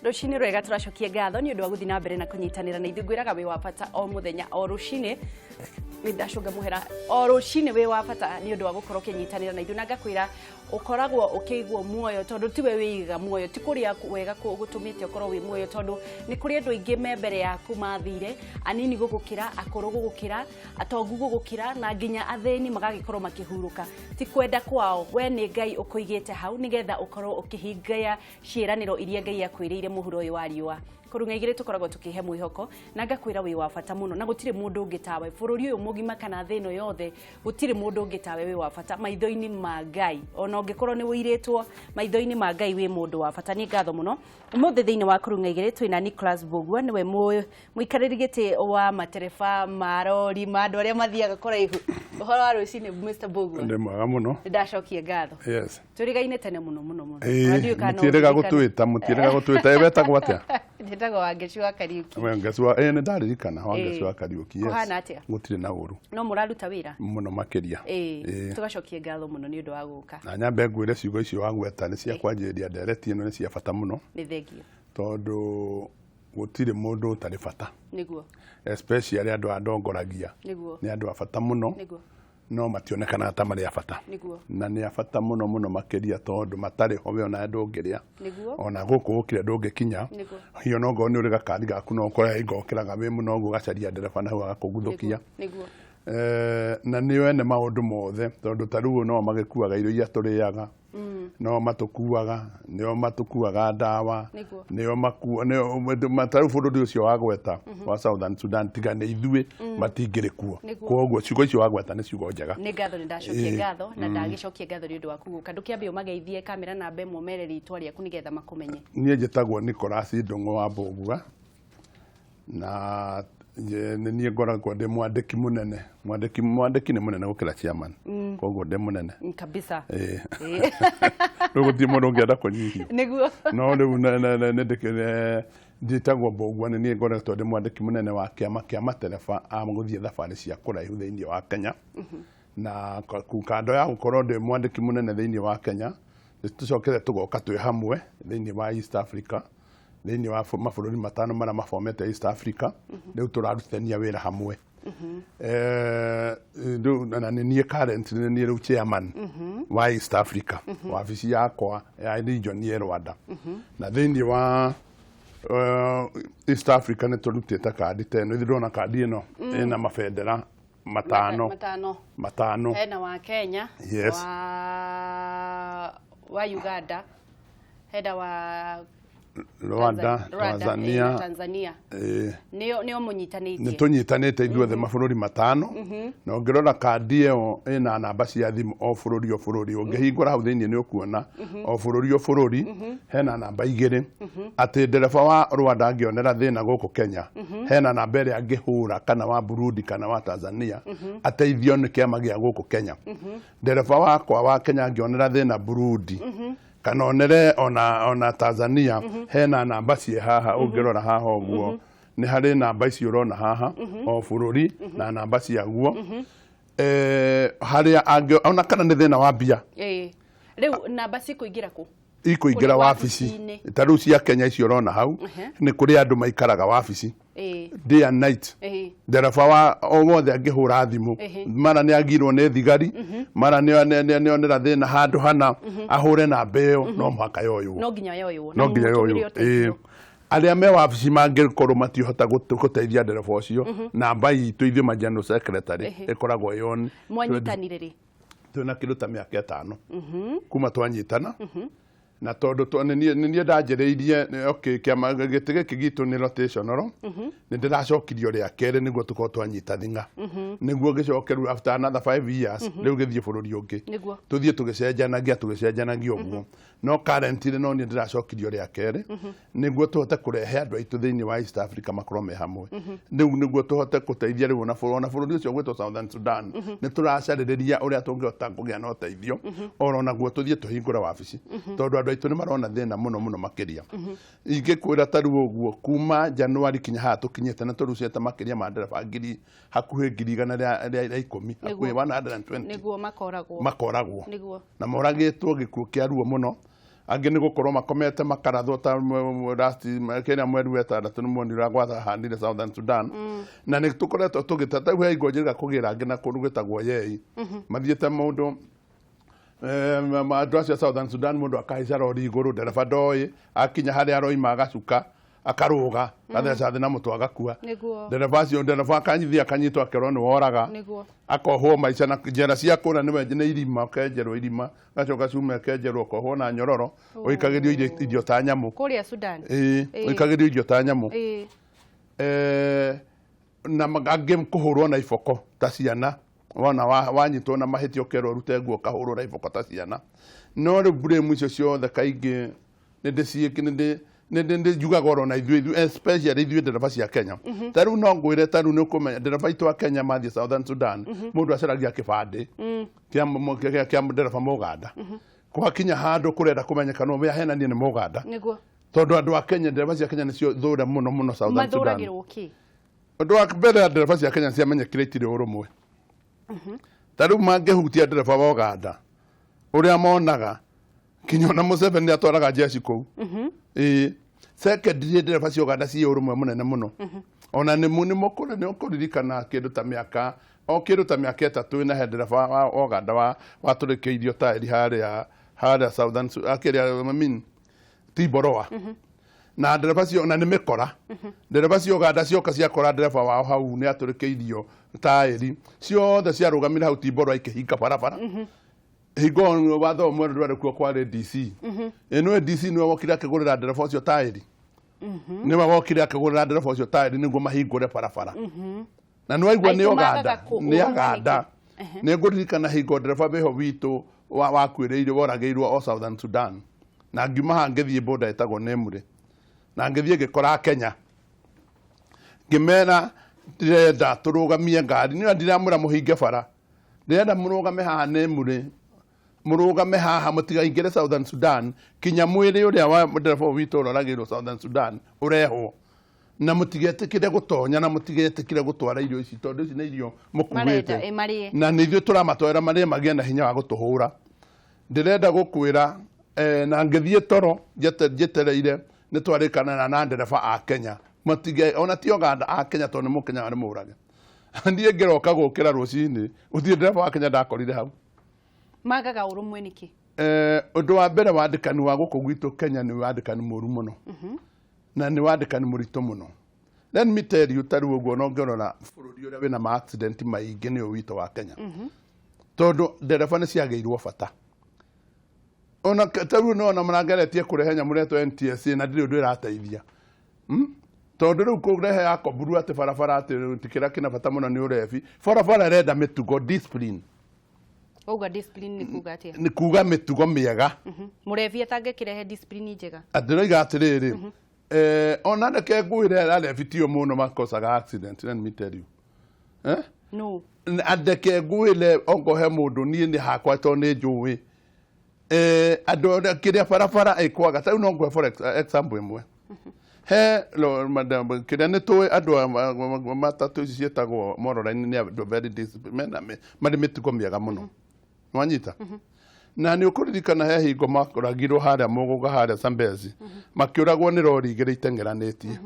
Rũcinĩ rwega, tũracokia ngatho nĩ ũndũ wa gũthiĩ na mbere na kũnyitanĩra na ithuĩ. Ngwĩraga wĩ wa bata o mũthenya o rũcinĩ. Nĩ ndacũnga mũhera. O rũcinĩ wĩ wa bata nĩ ũndũ wa gũkorwo ũkĩnyitanĩra na ithuĩ, na ngakwĩra ũkoragwo ũkĩigwo muoyo tondũ tiwe wĩigaga muoyo, ti kũrĩa wega gũtũmĩte ũkorwo wĩ muoyo, tondũ nĩ kũrĩ andũ aingĩ me mbere yaku mathire, anini gũgũkĩra, akũrũ gũgũkĩra, atongu gũgũkĩra, na nginya athĩni magagĩkorwo makĩhurũka. Ti kwenda kwao, we nĩ Ngai ũkũigĩte hau nĩgetha ũkorwo ũkĩhingia ciĩranĩro iria Ngai akwĩrĩire mũhuro ũyũ wa riũa. Kũrung'a igĩrĩ tũkoragwo tũkĩhe mwĩhoko, na ngakwĩra wĩ wa bata mũno, na gũtirĩ mũndũ ũngĩ tawe bũrũri ũyũ mũgima kana thĩ ĩno yothe. Gũtirĩ mũndũ ũngĩ tawe wĩ wa bata maitho-inĩ ma Ngai. Ona ũngĩkorwo nĩ ũirĩtwo, maitho-inĩ ma Ngai wĩ mũndũ wa bata. Nĩ ngatho mũno. Ũmũthĩ thĩinĩ wa Kũrung'a igĩrĩ twĩna Nicholas Mbũgua, nĩwe mũikarĩri gĩtĩ wa matereba ma rori ma andũ arĩa mathiaga kũraihu. Ũhoro wa rũcinĩ, Mr. Mbũgua? Ndĩ mwega mũno. Nĩ ndacokia ngatho. Yes. Tũrigaine tene mũno mũno mũno. Ona ndiũĩ kana no mũtiĩrĩga ũririkane. gũtwĩta, mũtiĩrĩga gũtwĩta. Ĩ, wetagwo atĩa? Njĩtagwo Wangeci wa Kariuki. Wangeci wa, ĩ, nĩ ndaririkana Wangeci wa Kariuki. Yes. Kũhana atĩa? Gũtirĩ na ũru. No mũraruta wĩra? Mũno makĩria. Tũgacokia ngatho mũno nĩ ũndũ wa gũka. Na nyambe ngwĩre ciugo icio wagweta nĩ cia kwanjĩrĩria ndereti ĩno nĩ cia bata mũno. Nĩ thengio. Tondũ gũtirĩ mũndũ ũtarĩ bata. Nĩguo. Especially andũ a ndongoragia. Nĩ andũ a bata mũno. No mationekanaga ta marĩ a bata. Na nĩ a bata mũno mũno makĩria, tondũ matarĩ ho we ona ndũngĩrĩa. Ona gũkũ ũkire ndũngĩkinya. Hiyo no ngorwo nĩ ũrĩ gakari gaku, no ũkore hingo ũkĩraga wĩ mũno ũguo, ũgacaria ndereba na hau agakũguthũkia. Na nĩo ene maũndũ mothe, tondũ ta rĩu no magĩkuaga irio iria tũrĩaga, no matũkuaga, nĩo matũkuaga ndawa. Nĩo makua nĩo ta rĩu bũrũri ũcio wagweta wa Southern Sudan, tiga nĩ ithuĩ matingĩrĩ kuo. Koguo ciugo icio wagweta nĩ ciugo njega. Nĩ ngatho, nĩ ndacokia ngatho, na ndagĩcokia ngatho nĩ ũndũ waku gũka. Ndũkĩambe ũmageithie kamera namba ĩmwe, ũmere rĩtwa rĩaku nĩgetha makũmenye. Niĩ njĩtagwo Nicholas Ndung'u wa Mbũgua, na nĩ niĩ ngoragwo ndĩ mwandĩki mũnene. Mwandĩki nĩ mũnene gũkĩra chairman, koguo ndĩ mũnene. Kabisa. Rĩu gũtirĩ mũndũ ũngĩenda kũnyihio. No rĩu nĩ njĩtagwo Mbũgua, nĩ niĩ ngoretwo ndĩ mwandĩki mũnene wa kĩama kĩa matereba a gũthiĩ thabarĩ cia kũraihu thĩinĩ wa Kenya. Na kando ya gũkorwo ndĩ mwandĩki mũnene thĩinĩ wa Kenya, nĩ tũcokete tũgoka twĩ hamwe thĩinĩ wa East Africa, thĩinĩ wa mabũrũri matano marĩa mabomete East Africa. Rĩu tũrarutithania wĩra hamwe. Rĩu na nĩ niĩ currently nĩ niĩ rĩu chairman wa East Africa. Wabici yakwa ya region nĩ Rwanda, na thĩinĩ wa East Africa nĩ tũrutĩte kandi ta ĩno. Ithuĩ ndĩrona kandi ĩno ĩna mabendera matano. Matano. Matano. Hena wa Kenya, wa Uganda, hena wa Rwanda, Rwanda, Tanzania. Na Tanzania. Nĩo nĩo mũnyitanĩtie. Nĩ tũnyitanĩte ithuothe mabũrũri matano, na ũngĩrora kandi ĩyo ĩna namba cia thimũ o bũrũri o bũrũri. Ũngĩhingũra hau thĩinĩ nĩ ũkuona o bũrũri o bũrũri hena namba igĩrĩ, atĩ ndereba wa Rwanda angĩonera thĩna gũkũ Kenya, hena namba ĩrĩa angĩhũra, kana wa Burundi kana wa Tanzania, ateithio nĩ kĩama gĩa gũkũ Kenya. Ndereba wakwa wa Kenya angĩonera thĩna Burundi kana onere ona Tanzania, hena namba ciĩ haha. Ũngĩrora haha ũguo nĩ harĩ namba ici ũrona haha, o bũrũri na namba ciaguo, harĩa angĩ ona kana nĩ thĩna wa mbia. Rĩu namba cikũingĩra kũ? Ikũingĩra Kũrĩ wabici. wabici-inĩ. Ta rĩu cia Kenya icio ũrona hau, nĩ kũrĩ andũ maikaraga wabici day and night. Ndereba wa o wothe angĩhũra thimũ, mara nĩ agirwo nĩ thigari, mara nĩ onera thĩna handũ hana, ahũre namba ĩyo, no mũhaka yoywo. No nginya yoywo. No nginya yoywo. Arĩa me wabici mangĩkorwo matiũhota gũteithia ndereba ũcio, namba itũ ithuĩ ma general secretary ĩkoragwo ĩ on. Mwanyitanire rĩ? Twĩna kĩndũ ta mĩaka 5 kuma twanyitana, na tondũ nĩ niĩ ndanjĩrĩirie okay, kĩama gĩtĩ gĩkĩ gitũ nĩ rotational. Nĩ ndĩracokirio rĩa kerĩ nĩguo tũkorwo twanyita thing'a, nĩguo gĩcoke rĩu after another 5 years rĩu gĩthiĩ bũrũri ũngĩ. Tũthiĩ tũgĩcenjanagia ũguo, no currently no niĩ ndĩracokirio rĩa kerĩ nĩguo tũhote kũrehe andũ aitũ thĩinĩ wa East Africa makorwo me hamwe, rĩu nĩguo tũhote gũteithia rĩu ona bũrũri ũcio gwĩtwo Southern Sudan. Nĩ tũracarĩrĩria ũrĩa tũngĩhota kũgĩa na ũteithio oro naguo tũthiĩ tũhingũre wabici, tondũ andũ aitũ nĩ marona thĩna mũno mũno makĩria. Ingĩkwĩra ta rĩu ũguo, kuma January kinya haha tũkinyĩte, na tũrucĩte makĩria ma ndereba ngiri hakuhĩ 110,000, hakuhĩ 120. Nĩguo makoragwo. Makoragwo. Nĩguo. Na moragĩtwo gĩkuũ kĩa ruo mũno. Angĩ nĩ gũkorwo makomete makarathwo ta last kĩrĩa mweri wa ĩtandatũ nĩ muonire ũrĩa gwahanire Southern Sudan. Na nĩ tũkoretwo tũgĩteta rĩu he hingo njĩrĩga kũgĩra angĩ na kũndũ gwĩtagwo Yei, mathiĩte mũndũ andũ acio a Southern Sudan, mũndũ akahaica rori igũrũ, ndereba ndoĩ, akinya harĩa aroima agacuka, akarũga, gatheca thĩ na mũtwe, agakua. Ndereba acio, ndereba akanyithia, akanyitwo, akerwo nĩ woraga. Akohwo maica na njera cia kũrĩa nĩwe nĩ irima, ũkenjerwo irima, gacoka cuma ĩkenjerwo, ũkohwo na nyororo, ũikagĩrio irio ta nyamũ. Kũrĩa Sudan? Ĩĩ. Ũikagĩrio irio ta nyamũ. Na angĩ kũhũrwo na iboko ta ciana. Wona wanyitwo na mahĩtia, ũkerwo ũrute nguo, ũkahũrwo na iboko ta ciana. No rĩu blame icio ciothe kaingĩ nĩ ndĩ njugaga oro na ithuĩ, especially ithuĩ ndereba cia Kenya. Ta rĩu no ngwĩre, ta rĩu nĩ ũkũmenya ndereba aitũ a Kenya mathiĩ Southern Sudan, mũndũ acaragia kĩbandĩ kĩa ndereba Mũganda. Gwakinya handũ kũrenda kũmenyeka no ahenanie nĩ Mũganda, tondũ andũ a Kenya, ndereba cia Kenya nĩcio thũre mũno mũno Southern Sudan. Mathũragĩrwo kĩ? Ũndũ wa mbere, ndereba cia Kenya ciamenyekire itirĩ ũrũmwe. Ta rĩu mangĩhutia ndereba wa Uganda, ũrĩa monaga kinya ona Museveni atwaraga jeshi kũu. Ĩĩ, secondly, ndereba cia Uganda ciĩ ũrũmwe mũnene mũno. Ona nĩ nĩ ũkũririkana kĩndũ ta mĩaka o kĩndũ ta mĩaka 3 ĩna, he ndereba wa Uganda wa watũrĩkĩirio taĩri harĩa Southern akĩrĩa, I mean, Timboroa, na ndereba cio na nĩ mĩkora. Ndereba cia Uganda cioka ciakora ndereba wao hau nĩ atũrĩkĩirio taĩri, ciothe ciarũgamire hau Timboroa ikĩhinga barabara. Hingo watho mwerũ ndwarĩ kuo, kwarĩ DC. Ĩ nĩwe DC nĩwe wokire akĩgũrĩra ndereba ũcio taĩri, nĩwe wokire akĩgũrĩra ndereba ũcio taĩri nĩguo mahingũre barabara. Na nĩ waigua nĩ Aitũ Uganda magaga nĩ ũrũmwe Aganda. Nĩkĩ? Nĩ ngũririkana hingo ndereba wĩho witũ wakuĩrĩire, woragĩirwo o Southern Sudan, na ngiuma haha ngĩthiĩ boda ĩtagwo Nemure, na ngĩthiĩ ngĩkora Kenya, ngĩmera ndĩrenda tũrũgamie ngari nĩ ndiramwĩra mũhinge bara, ndĩrenda mũrũgame haha Nemure, mũrũgame haha, mũtigaingĩre Southern Sudan kinya mwĩrĩ ũrĩa wa ndereba witũ ũroragĩrwo Southern Sudan ũrehwo, na mũtigetĩkĩre gũtonya na mũtigetĩkĩre gũtwara irio ici, tondũ ici nĩ irio Marenda mũkuĩte marĩe. Na nĩ ithuĩ tũramatwarĩra marĩe magĩe na hinya wa gũtũhũra. Ndĩrenda gũkwĩra na ngĩthiĩ toro njetereire nĩ twarĩkanana na ndereba a Kenya matige ona ti Uganda, a Kenya, tondũ nĩ mũkenya nĩ mũrage. Niĩ ngĩroka gũkĩra rũcinĩ, gũtirĩ ndereba wa Kenya ndakorire hau. Magaga ũrũmwe nĩkĩ? Ũndũ wa mbere, wandĩkani wa gũkũ gwitũ Kenya nĩ wandĩkani mũru mũno na nĩ wandĩkani mũritũ mũno. Let me tell you, ta rĩu ũguo no ngĩrora bũrũri ũrĩa wĩna ma accident maingĩ nĩ ũyũ witũ wa Kenya, tondũ ndereba nĩ ciagĩirwo bata. Ona ta rĩu nĩwona marangeretie kũrehe nyamũ ĩretwo NTSA, na ndirĩ ũndũ ĩrateithia. Tondũ rĩu kũrehe yakomburu atĩ barabara atĩ ti kĩrĩa kĩna bata mũno nĩ ũrebi. Barabara ĩrenda mĩtugo, discipline. Wauga discipline nĩ kuga atĩa? Nĩ kuga mĩtugo mĩega. Mũrebi atangĩkĩrehe discipline njega? Ndĩroiga atĩrĩrĩ, ona reke ngwĩre, arebi tio mũno makosaga accident, let me tell you, eh? No. Andeke ngwĩre, ongwo he mũndũ niĩ nĩ hakwa tondũ nĩ njũĩ andũ arĩa kĩrĩa barabara ĩkwaga. Ta rĩu no ngũhe for example ĩmwe, he madam, kĩrĩa nĩ tũĩ andũ a matatũ ici ciĩtagwo mororaini nĩ andũ very disciplined, mena marĩ mĩtugo mĩega mũno. Nwanyita na nĩ ũkũririkana he hingo makoragirwo harĩa Mũgũga, harĩa Zambezi, makĩũragwo nĩ rori igĩrĩ iteng'eranĩtie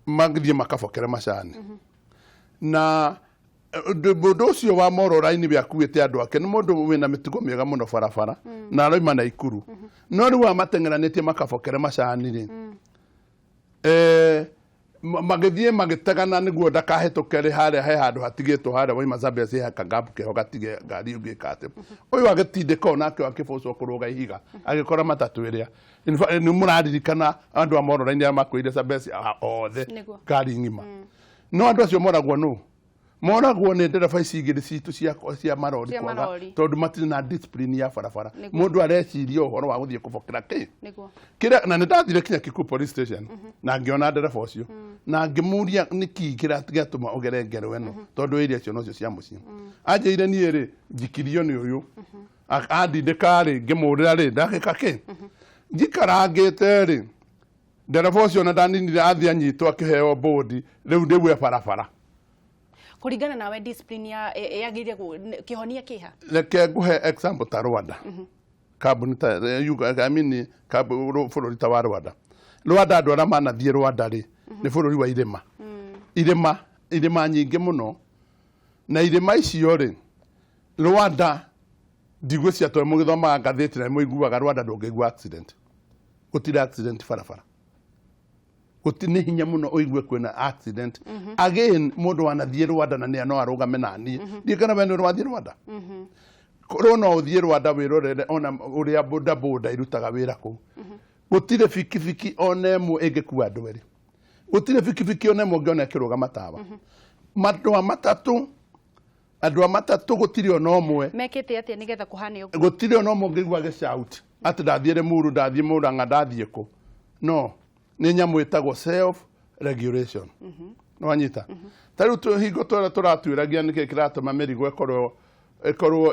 magĩthiĩ makabokere macani. Na mũndũ ũcio wa mororaini we akuĩte andũ ake nĩ mũndũ wĩna mĩtugo mĩega mũno barabara na aroima Naikuru, no rĩu amateng'eranĩtie makabokere macani rĩ, magĩthiĩ magĩtegana nĩguo ndakahĩtũke rĩ, harĩa he handũ hatigĩtwo harĩa waima Zambezi, he kagapu keho gatige ngari ũngĩka atĩ ũyũ agĩtindĩka onake akĩbũcwo kũrũga ihiga agĩkora matatũ ĩrĩa. In fact, nĩ mũraririkana andũ a mororaini arĩa makuĩire Zambezi othe? Ngari ng'ima. No andũ acio moragwo nũ? Moragwo nĩ ndereba ici igĩrĩ citũ cia marori Cia kwaga marori. Tondũ matirĩ na discipline ya barabara. Mũndũ areciria ũhoro wa gũthiĩ kũbokera kĩ kĩrĩa. Na nĩ ndathire kinya Kikuyu police station na ngĩona ndereba ũcio na ngĩmũria nĩkĩ gĩatũma ũgere ngero ĩno, tondũ area icio nocio cia mũciĩ. Anjĩire niĩ rĩ njikirio nĩ ũyũ andindĩka rĩ, ngĩmũrĩra rĩ ndagĩka kĩ njikarangĩte rĩ. Ndereba ũcio na ndaninire athiĩ anyitwo akĩheo bũndi rĩu rĩu e barabara. Kũringana nawe, discipline ya yagĩrĩire kĩhonia kĩha? Reke nguhe example ta Rwanda. Kambuni ta I mean, bũrũri ta wa Rwanda. Rwanda, andũ arĩa manathiĩ Rwanda rĩ, nĩ bũrũri wa irĩma, irĩma, irĩma nyingĩ mũno. Na irĩma icio rĩ, Rwanda ndigwĩciria tondũ mũgĩthomaga ngathĩti na mũiguaga Rwanda ndũngĩigua accident, gũtirĩ accident barabara, gũti nĩ hinya mũno ũigue kwĩna accident. Again, mũndũ wanathiĩ Rwanda na nĩ no arũgame naniĩ, ndiĩ kana we nĩ ũrĩ wathiĩ Rwanda. Korwo no ũthiĩ Rwanda wĩrorere ona ũrĩa boda boda irutaga wĩra kũu, gũtirĩ bikibiki ona ĩmwe ĩngĩkua andũ erĩ, gũtirĩ bikibiki ona ĩmwe ũngĩona ĩkĩrũgama tawa. Andũ a matatũ, andũ a matatũ gũtirĩ ona ũmwe. Mekĩte atĩa nĩgetha kũhane ũguo? Gũtirĩ ona ũmwe ũngĩigua gĩshout atĩ ndathiĩ Limuru, ndathiĩ Murang'a, ndathiĩ kũ. No nĩ nyamũ ĩtagwo self regulation, nĩwanyita? Ta rĩu hingo tũrĩa tũratuĩragia nĩkĩ kĩratũma mĩrigo ĩkorwo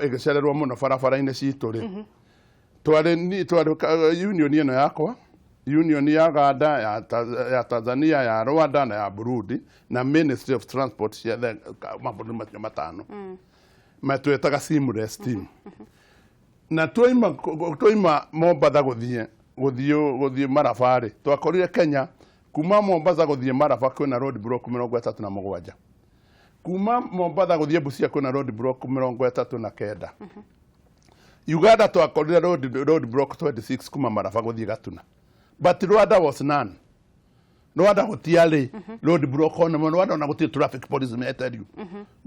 ĩgĩcererwo mũno barabara-inĩ citũ rĩ, twarĩ twarĩ union ĩno yakwa, union ya Uganda, ya Tanzania, ya Rwanda na ya Burundi na Ministry of Transport ciothe mabũrũri macio matano matwetaga seamless team. Na twaima Mombatha gũthiĩ Maraba rĩ, twakorire Kenya kuma Mombatha gũthiĩ Maraba kwĩna road block 37, kuma Mombatha gũthiĩ Busia kwĩna road block 39. Uganda twakorire road block 26 kuma Maraba gũthiĩ Gatuna, but Rwanda was none. Rwanda gũtiarĩ road block ona Rwanda ona gũtirĩ traffic police meterio,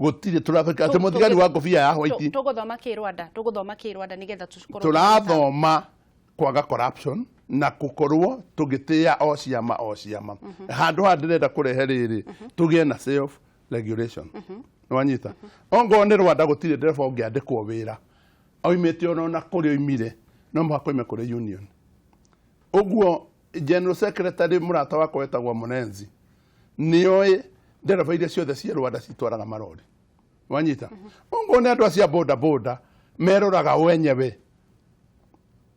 gũtirĩ traffic atĩ mũthigari wa ngũbia ya white. Tũgũthoma kĩ Rwanda? Tũgũthoma kĩ Rwanda nĩgetha tũkorwo Tũrathoma kwaga corruption na gũkorwo tũgĩtĩĩa o ciama o ciama. Handũ haha ndĩrenda kũrehe rĩrĩ, tũgĩe na self regulation, nĩwanyita? Ongorwo nĩ Rwanda gũtirĩ ndereba ũngĩandĩkwo wĩra oimĩte ona kũrĩa oimire, no mũhaka oime kũrĩ union. Ũguo general secretary mũrata wakwa wetagwo Mũnenzi nĩoĩ ndereba iria ciothe cia Rwanda citwaraga marori, wanyita? Ongorwo nĩ andũ acio a boda boda meroraga wenyewe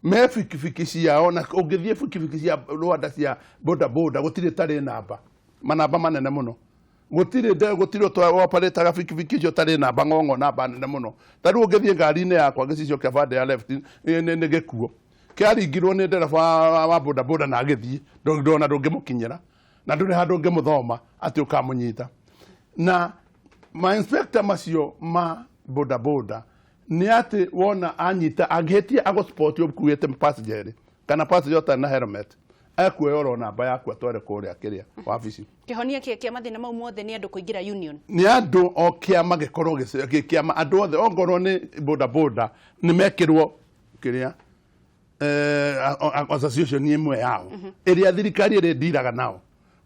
me bikibiki ciao, na ũngĩthiĩ bikibiki cia Rwanda cia boda boda gũtirĩ tarĩ namba, manamba manene mũno. Gũtirĩ gũtirĩ ũtwaparĩtaga bikibiki icio tarĩ namba ng'ong'o, namba nene mũno. Ta rĩu ũngĩthiĩ ngari-inĩ yakwa, gĩcicio kĩa bande ya left nĩ gĩkuo kĩaringirwo nĩ ndereba wa boda boda na agĩthiĩ, ndona ndũngĩmũkinyĩra na ndũrĩ handũ ũngĩmũthoma atĩ ũkamũnyita. Na ma inspector macio ma boda boda nĩ atĩ wona anyita angĩhĩtia agũspot ũkuĩte passenger erĩ kana passenger ũtarĩ na helmet, ekuoya oro namba yaku atware kũrĩa kĩrĩa wabici. Kĩhonia kĩa mathĩna mau mothe nĩ andũ kũingĩra union? Nĩ andũ o kĩama gĩkorwo kĩama, andũ othe ongorwo nĩ boda boda nĩ mekĩrwo kĩrĩa association ĩmwe yao ĩrĩa thirikari ĩrĩ ndiraga nao.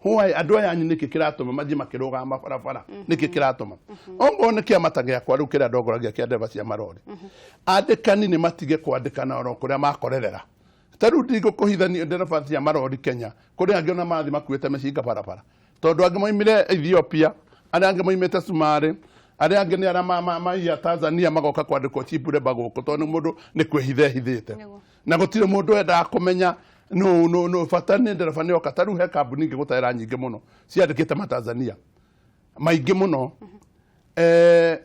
Why andũ aya anyu nĩkĩ kĩratũma mathiĩ makĩrũgama mabarabara? Nĩkĩ kĩratũma? Ongorwo nĩ kĩama ta gĩakwa rĩu kĩrĩa ndongoragia kĩa ndereba cia marori, andĩkani nĩ matige kwandĩkana oro kũrĩa makorerera. Ta rĩu ndigũkũhithania, ndereba cia marori Kenya kũrĩ angĩ ona marathiĩ makuĩte mĩcinga barabara, tondũ angĩ moimire Ethiopia, arĩa angĩ moimĩte Somalia, arĩa angĩ nĩ arĩa maiya Tanzania magoka kwandĩkwo cheap labour gũkũ, tondũ mũndũ nĩ kwĩhitha ehithĩte. Na gũtirĩ mũndũ wendaga kũmenya no no no, bata nĩ ndereba nĩ oka. Ta rĩu he kambuni ingĩ gũtaĩra nyingĩ mũno ciandĩkĩte Matanzania maingĩ mũno,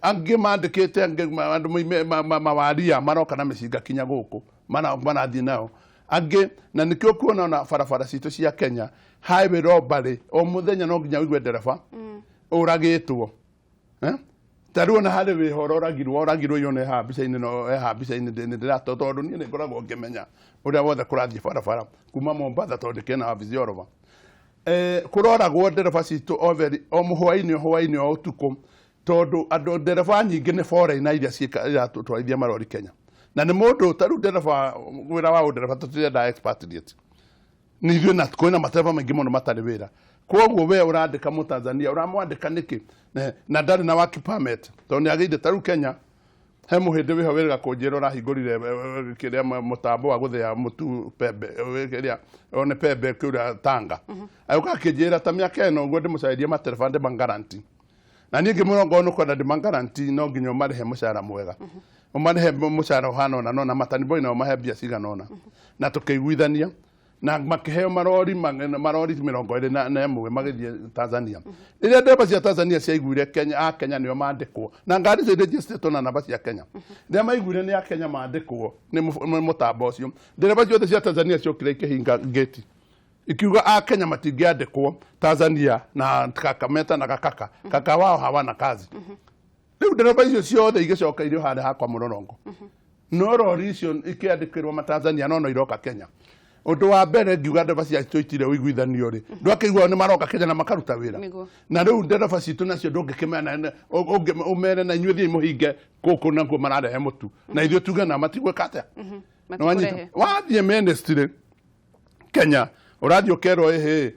angĩ mandĩkĩte angĩ andũ moime mawaria maroka na mĩcinga kinya gũkũ marathiĩ nayo angĩ. Na nĩkĩo kuona ona barabara citũ cia Kenya highway robbery o mũthenya no nginya ũigue ndereba ũragĩtwo. Eh? Ta rĩu ona harĩ wĩho ũroragirwo yone haha mbica-inĩ, no haha mbica-inĩ nĩ ndĩrato, tondũ niĩ nĩ ngoragwo ngĩmenya ũrĩa wothe kũrathiĩ barabara kuma Mombatha, tondũ ndĩkĩrĩ na wabici Orova. Kũroragwo ndereba citũ o very o mũhwainĩ, o hwainĩ, o ũtukũ, tondũ andũ ndereba nyingĩ nĩ foreigner iria iratũtwarithia marori Kenya. Na nĩ mũndũ ta rĩu ndereba, wĩra wa ũndereba tũtirenda expatriate nĩ ithuĩ, na kwĩna matereba maingĩ mũno matarĩ wĩra. Koguo we ũrandĩka mũtanzania ũramwandĩka nĩkĩ na ndarĩ na work permit, tondũ nĩ agĩire? Ta rĩu Kenya he mũhĩndĩ wĩho wĩrĩga kũnjĩra ũrahingũrire kĩrĩa mũtambo wa gũthĩa mũtu pembe, kĩrĩa one pembe kũrĩa Tanga, agĩũka akĩnjĩra ta mĩaka ĩno ũguo ndĩmũcarĩrie matereba ndĩma na niĩ ngĩmwĩra ngorwo nĩ kwenda ndĩma guarantee, no nginya ũmarĩhe mũcara mwega, ũmarĩhe mũcara ũhana ũna nona mataniboi, na ũmahe mbia cigana ũna. Na tũkĩiguithania. Na makĩheo marori marori 21 magĩthiĩ Tanzania. Rĩrĩa ndereba cia Tanzania ciaiguire Kenya, a Kenya nĩo mandĩkwo na ngari icio irĩnjĩstĩtwo na namba cia Kenya, rĩrĩa maiguire nĩ a Kenya mandĩkwo nĩ mũtambo ũcio, ndereba ciothe cia Tanzania ciokire ikĩhinga ngĩti, ikiuga a Kenya matingĩandĩkwo Tanzania na kaka metanaga kaka kaka wao hawana kazi. Rĩu ndereba icio ciothe igĩcoka irĩ harĩa hakwa mũrorongo, no rori icio ikĩandĩkĩrwo matanzania no no iroka Kenya. Ũndũ wa mbere ngiuga ndereba ciitũ itirĩ ũiguithanio rĩ, ndwakĩigua nĩ maroka Kenya na makaruta wĩra. Na rĩu ndereba citũ nacio ndũngĩkĩmena ũmere na inyuĩ thiĩi mũhinge gũkũ nakuo mararehe mũtu na ithuĩ tuge na matigwĩka atĩa. Nĩwanyita? Matikũrehe. Wathiĩ ministry Kenya ũrathiĩ ũkerwo ĩhĩ,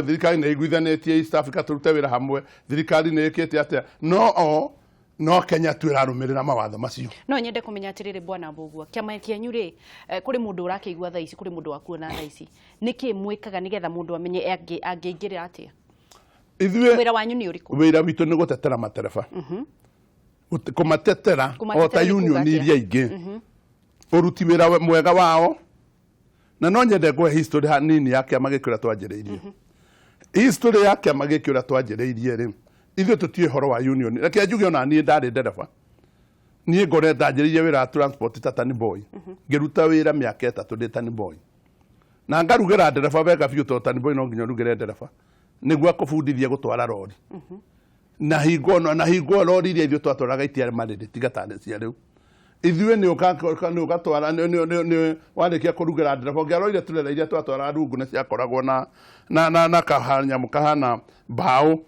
thirikari nĩ ĩiguithanĩtie East Africa tũrute wĩra hamwe, thirikari nĩ ĩkĩte atĩa, no o no Kenya tu ĩrarũmĩrĩra mawatho macio. No nyende kũmenya atĩrĩrĩ, bwana Mbũgua, kĩama kĩanyu rĩ, kũrĩ mũndũ ũrakĩigua thaa ici, kũrĩ mũndũ wakuona thaa ici, nĩkĩ mwĩkaga nĩgetha mũndũ amenye angĩingĩrĩra atĩa? Ithuĩ Wĩra wanyu nĩ ũrĩkũ? Wĩra witũ nĩ gũtetera matereba, kũmatetera o ta Kũmatetera nĩ kuuga union atĩa? iria ingĩ, ũruti wĩra mwega wao. Na no nyende ngũhe history hanini ya kĩama gĩkĩ ũrĩa twanjĩrĩirie. History ya kĩama gĩkĩ ũrĩa twanjĩrĩirie rĩ, ithuĩ tũtiũĩ ũhoro wa union. Reke njuge ona niĩ ndarĩ ndereba, niĩ ngore ndanjĩrĩirie wĩra wa transport ta tani boy, ngĩruta wĩra mĩaka 3 ndĩ tani boy, na ngarugĩra ndereba wega biũ, tondũ tani boy no nginya ũrugĩre ndereba nĩguo akũbundithie gũtwara rori. Na hingo rori iria ithuĩ twatwaraga itiarĩ marĩrĩ, tiga tarĩ cia rĩu. Ithuĩ nĩ ũgatwara nĩ warĩkia kũrugĩra ndereba, ũngĩaroire turera iria twatwaraga rungu nĩ ciakoragwo na kanyamũ kahana mbaũ,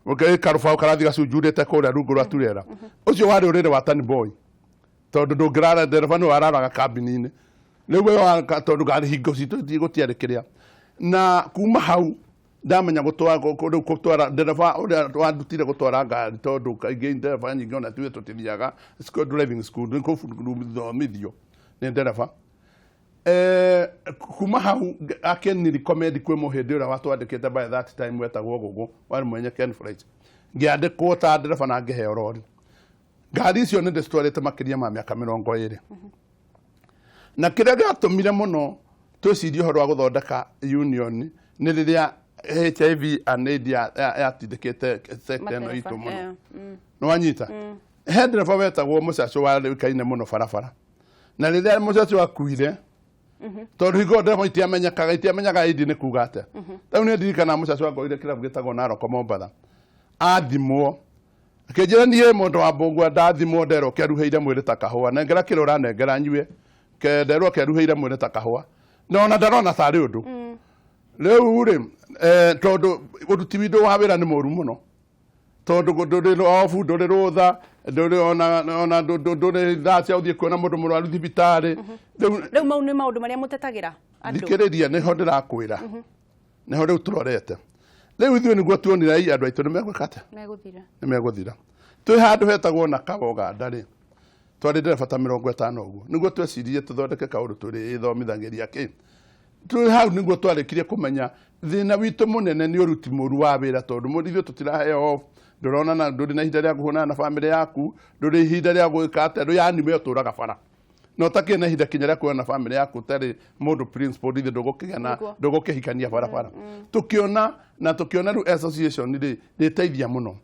karũbaũ karathiĩ gacunjurĩte kũrĩa rungu rwa turera. Ũcio warĩ ũrĩrĩ wa tani boy, tondũ ndũngĩrara, ndereba nĩ wararaga kambini-inĩ rĩu we tondũ ngari hingo citũ gũtiarĩ kĩrĩa. Na kuma hau ndamenya gũtwara rĩu gũtwara, ndereba ũrĩa wandutire gũtwara ngari, tondũ kaingĩ ndereba nyingĩ ona tuge tũtithiaga driving school, nĩ kũthomithio nĩ ndereba. Kuma hau akĩni recommend kwĩ mũhĩndĩ ũrĩa watwandĩkĩte by that time wetagwo Gũgũ, warĩ mwenye Ken Flight. Ngĩandĩkwo ta ndereba na ngĩheo rori. Ngari icio nĩ ndĩcitwarĩte makĩria ma mĩaka 20. Na kĩrĩa gĩatũmire mũno twĩcirie ũhoro wa gũthondeka union nĩ rĩrĩa HIV and AIDS yatindĩkĩte sector ĩno itũ mũno. Nĩwanyita? He ndereba wetagwo Mũcacũ warĩkaine mũno barabara, na rĩrĩa Mũcacũ akuire, tondũ hingo ndereba itiamenyekaga, itiamenyaga AIDS nĩ kuga atĩa. Rĩu nĩ ndirikanaga Mũcacũ angorire kĩrabu gĩtagwo Naroko Mombatha, athimwo akĩnjĩra, "Niĩ mũndũ wa Mbũngua ndathimwo nderwo keruhĩire mwĩrĩ ta kahũa, nengera kĩrĩa ũranengera nyue." Nderwo keruhĩire mwĩrĩ ta kahũa, na ona ndarona tarĩ ũndũ rĩu rĩ, tondũ ũruti witũ wa wĩra nĩ mũru mũno, tondũ ndũrĩ obu, ndũrĩ rũtha, ndũrĩ ona ndũrĩ thaa cia gũthiĩ kuona mũndũ mũrwaru thibitarĩ rĩu. Rĩu mau nĩ maũndũ marĩa mũtetagĩra andũ? Thikĩrĩria, nĩho ndĩrakwĩra, nĩho rĩu tũrorete. Rĩu ithuĩ nĩguo tuonire ai andũ aitũ nĩ megwĩka atĩa? Megũthira. Nĩ megũthira. Twĩ handũ hetagwo na Uganda rĩ, twarĩ ndereba ta 50 ũguo, nĩguo tweciririe tũthondeke kaũndũ tũrĩthomithagĩria kĩ. Twĩ hau nĩguo twarĩkirie kũmenya thĩna witũ mũnene nĩ ũruti mũru wa wĩra, tondũ ithuĩ tũtiraheo off, ndũrona na ndũrĩ na ihinda rĩa kũhũrana na bamĩrĩ yaku, ndũrĩ ihinda rĩa gwĩka atĩa, ndũ yani we ũtũraga bara na ũtakĩrĩ na ihinda kinya rĩa kuona bamĩrĩ yaku, ũtarĩ mũndũ principal ithe ndũgũkĩgĩa na ndũgũkĩhikania barabara. Tũkĩona na tũkĩona rĩu association rĩ rĩteithia mũno,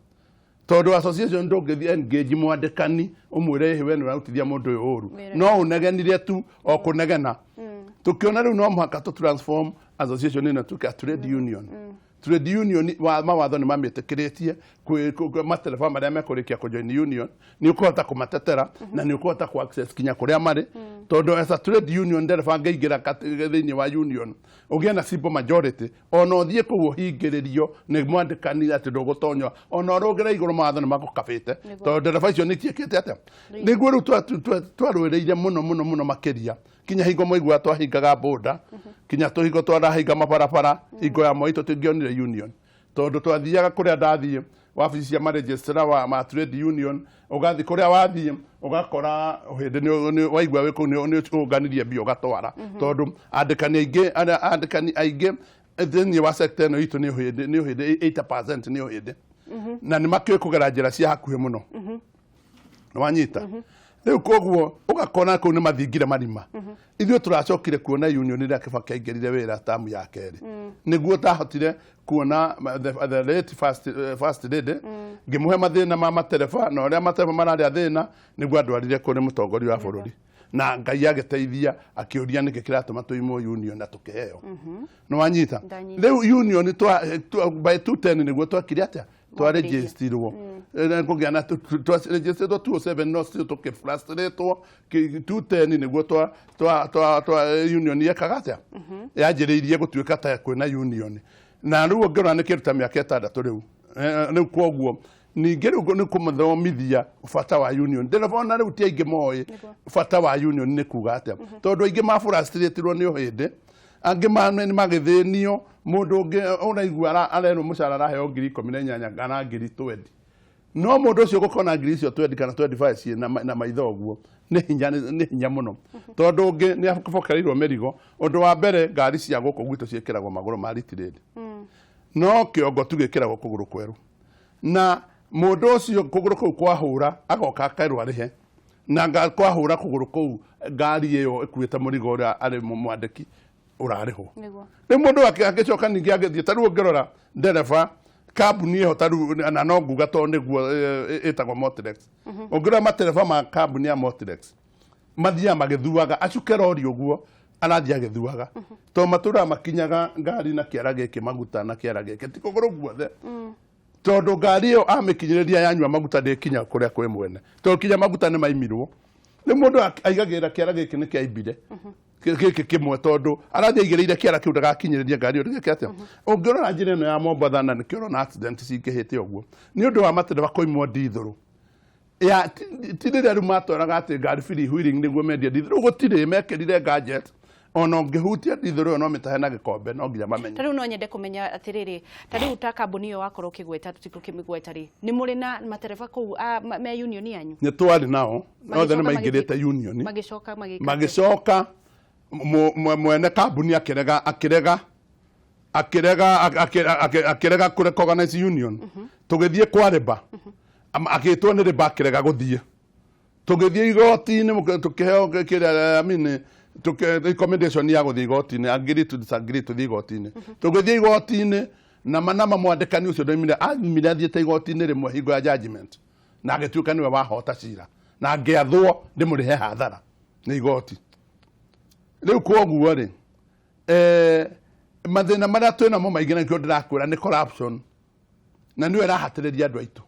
tondũ association ndũngĩthiĩ engage mwandĩkani ũmwĩre, "Ĩhĩ, we nĩ ũrarutithia mũndũ ũyũ ũru." Wĩra. No ũnegenire tu o kũnegena. Tũkĩona rĩu no mũhaka tũ transform association ĩno tuke a trade union. Trade union wa mawatho nĩ mamĩtĩkĩrĩtie matereba marĩa mekũrĩkia kũjoin union nĩ ũkũhota kũmatetera na nĩ ũkũhota kũ access kinya kũrĩa marĩ, tondũ as a trade union ndereba angĩingĩra thĩinĩ wa union ũgĩe na simple majority, ona ũthiĩ kũu ũhingĩrĩrio nĩ mwandĩkani atĩ ndũgũtonywa, ona ũrũgĩre igũrũ, mawatho nĩ magũkabĩte, tondũ ndereba icio nĩ ciĩkĩte atĩa. Nĩguo rĩu twarũĩrĩire mũno mũno mũno makĩria, kinya hingo mwaigua twahingaga boda, kinya tũhingo twarahinga mabarabara hingo ya Moi tũtingĩonire union, tondũ twathiaga kũrĩa ndathiĩ wabici cia maregistrar wa ma trade union, ũgathiĩ kũrĩa wathiĩ ũgakora hĩndĩ waigua wĩ kũu nĩ ũnganirie mbia ũgatwara, tondũ andĩkani aingĩ andĩkani aingĩ thĩinĩ wa sector ĩno itũ nĩ ũhĩndĩ, nĩ ũhĩndĩ, 80% nĩ ũhĩndĩ, na nĩ makĩũĩ kũgera njĩra cia hakuhĩ mũno. Nĩwanyita? Rĩu koguo ũgakora kũu nĩ mathingire marima. Ithuĩ tũracokire kuona union rĩrĩa Kibaki aingĩrire wĩra tamu ya kerĩ, nĩguo ndahotire kuona the late first lady, ngĩmũhe mathĩna ma matereba na ũrĩa matereba mararĩa thĩna, nĩguo andwarire kũrĩ mũtongoria wa bũrũri, na Ngai agĩteithia, akĩũria nĩkĩ kĩratũma tũimwo union, na tũkĩheo. Nĩ wanyita? Ndanyita. Rĩu union by 210 nĩguo twakire atĩa, twaregistirwo kũgĩa na twaregistrĩtwo 207, no still tũkĩfrustratwo. 210 nĩguo twa union yekaga atĩa, yanjĩrĩirie gũtuĩka ta kwĩna union, na rĩu ũngĩrora nĩ kĩndũ ta mĩaka 6 rĩu. Rĩu koguo ningĩ rĩu nĩ kũmathomithia bata wa union. Ndereba ona rĩu ti aingĩ moĩ bata wa union nĩ kuga atĩa, tondũ aingĩ mafrustratirwo nĩ ũhĩndĩ, angĩ nĩ magĩthĩnio. Mũndũ ũngĩ ũraigua arerwo mũcara araheo 18,000 kana 20,000, no mũndũ ũcio gũkona ngiri icio 20 kana 25 ciĩ na maitho ũguo nĩ hinya mũno, tondũ ũngĩ nĩ abokereirwo mĩrigo. Ũndũ wa mbere, ngari cia gũkũ gwitũ ciĩkĩragwo magũrũ ma ritirĩndi, no kĩongo tu gĩkĩragwo kũgũrũ kwerũ, na mũndũ ũcio kũgũrũ kũu kwahũra agoka akerwo arĩhe, na kwahũra kũgũrũ kũu ngari ĩyo ĩkuĩte mũrigo ũrĩa arĩ mwandĩki ũrarĩhwo. Rĩu mũndũ agĩcoka ningĩ agĩthiĩ, ta rĩu ũngĩrora ndereba kambuni ĩyo, ta rĩu na no nguga tondũ nĩguo ĩtagwo Motrex, ũngĩrora matereba ma kambuni ya Motrex mathiaga magĩthuaga, acuke rori ũguo arathiĩ agĩthuaga, tondũ matũraga makinyaga ngari na kĩara gĩkĩ maguta na kĩara gĩkĩ ti kũgũrũ guothe, tondũ ngari ĩyo amĩkinyĩrĩria yanyua maguta ndĩkinya kũrĩa kwĩ mwene, tondũ kinya maguta nĩ maimirwo. Rĩu mũndũ aigagĩrĩra kĩara gĩkĩ nĩ kĩaimbire gĩkĩ kĩmwe, tondũ arathiĩ aigĩrĩire kĩara kĩu ndagakinyĩrĩrie ngari ĩyo ndĩgĩke atĩa. Ũngĩrora njĩra ĩno ya Mombatha, na nĩkĩo ũrona accident cingĩhĩte ũguo nĩ ũndũ wa matereba kũimwo ndithũrũ ya ti rĩrĩa rĩu matwaraga atĩ ngari free wheeling nĩguo mendie ndithũrũ. Gũtirĩ mekĩrire gadget, ona ũngĩhutia ndithũrũ ĩyo no mĩtahe na gĩkombe, no nginya mamenye. Ta rĩu no nyende kũmenya atĩrĩrĩ, ta rĩu ta kambuni ĩyo wakorwo ũkĩgweta, tũtikũkĩmĩgweta rĩ, nĩ mũrĩ na matereba kũu me union yanyu? Nĩ twarĩ nao othe, nĩ Magĩcoka maingĩrĩte union. Magĩcoka magĩka atĩa? Magĩcoka mwene kambuni akĩrega akĩrega kũ recognize union. Tũgĩthiĩ kwa rĩba, agĩtwo nĩ rĩba, akĩrega gũthiĩ. Tũgĩthiĩ igoti-inĩ, tũkĩheo kĩrĩa, I mean, recommendation ya gũthiĩ igoti-inĩ, agree to disagree, tũthiĩ igoti-inĩ. Tũgĩthiĩ igoti-inĩ na manama mwandĩkani ũcio ndoimire aumire athiĩte igoti-inĩ rĩmwe hingo ya judgment, na agĩtuĩka nĩwe wahota cira, na ngĩathwo ndĩmũrĩhe hathara nĩ igoti rĩu. Kwoguo rĩ, mathĩna marĩa twĩ namo maingĩ, na nĩkĩo ndĩrakwĩra nĩ corruption, na nĩyo ĩrahatĩrĩria andũ aitũ.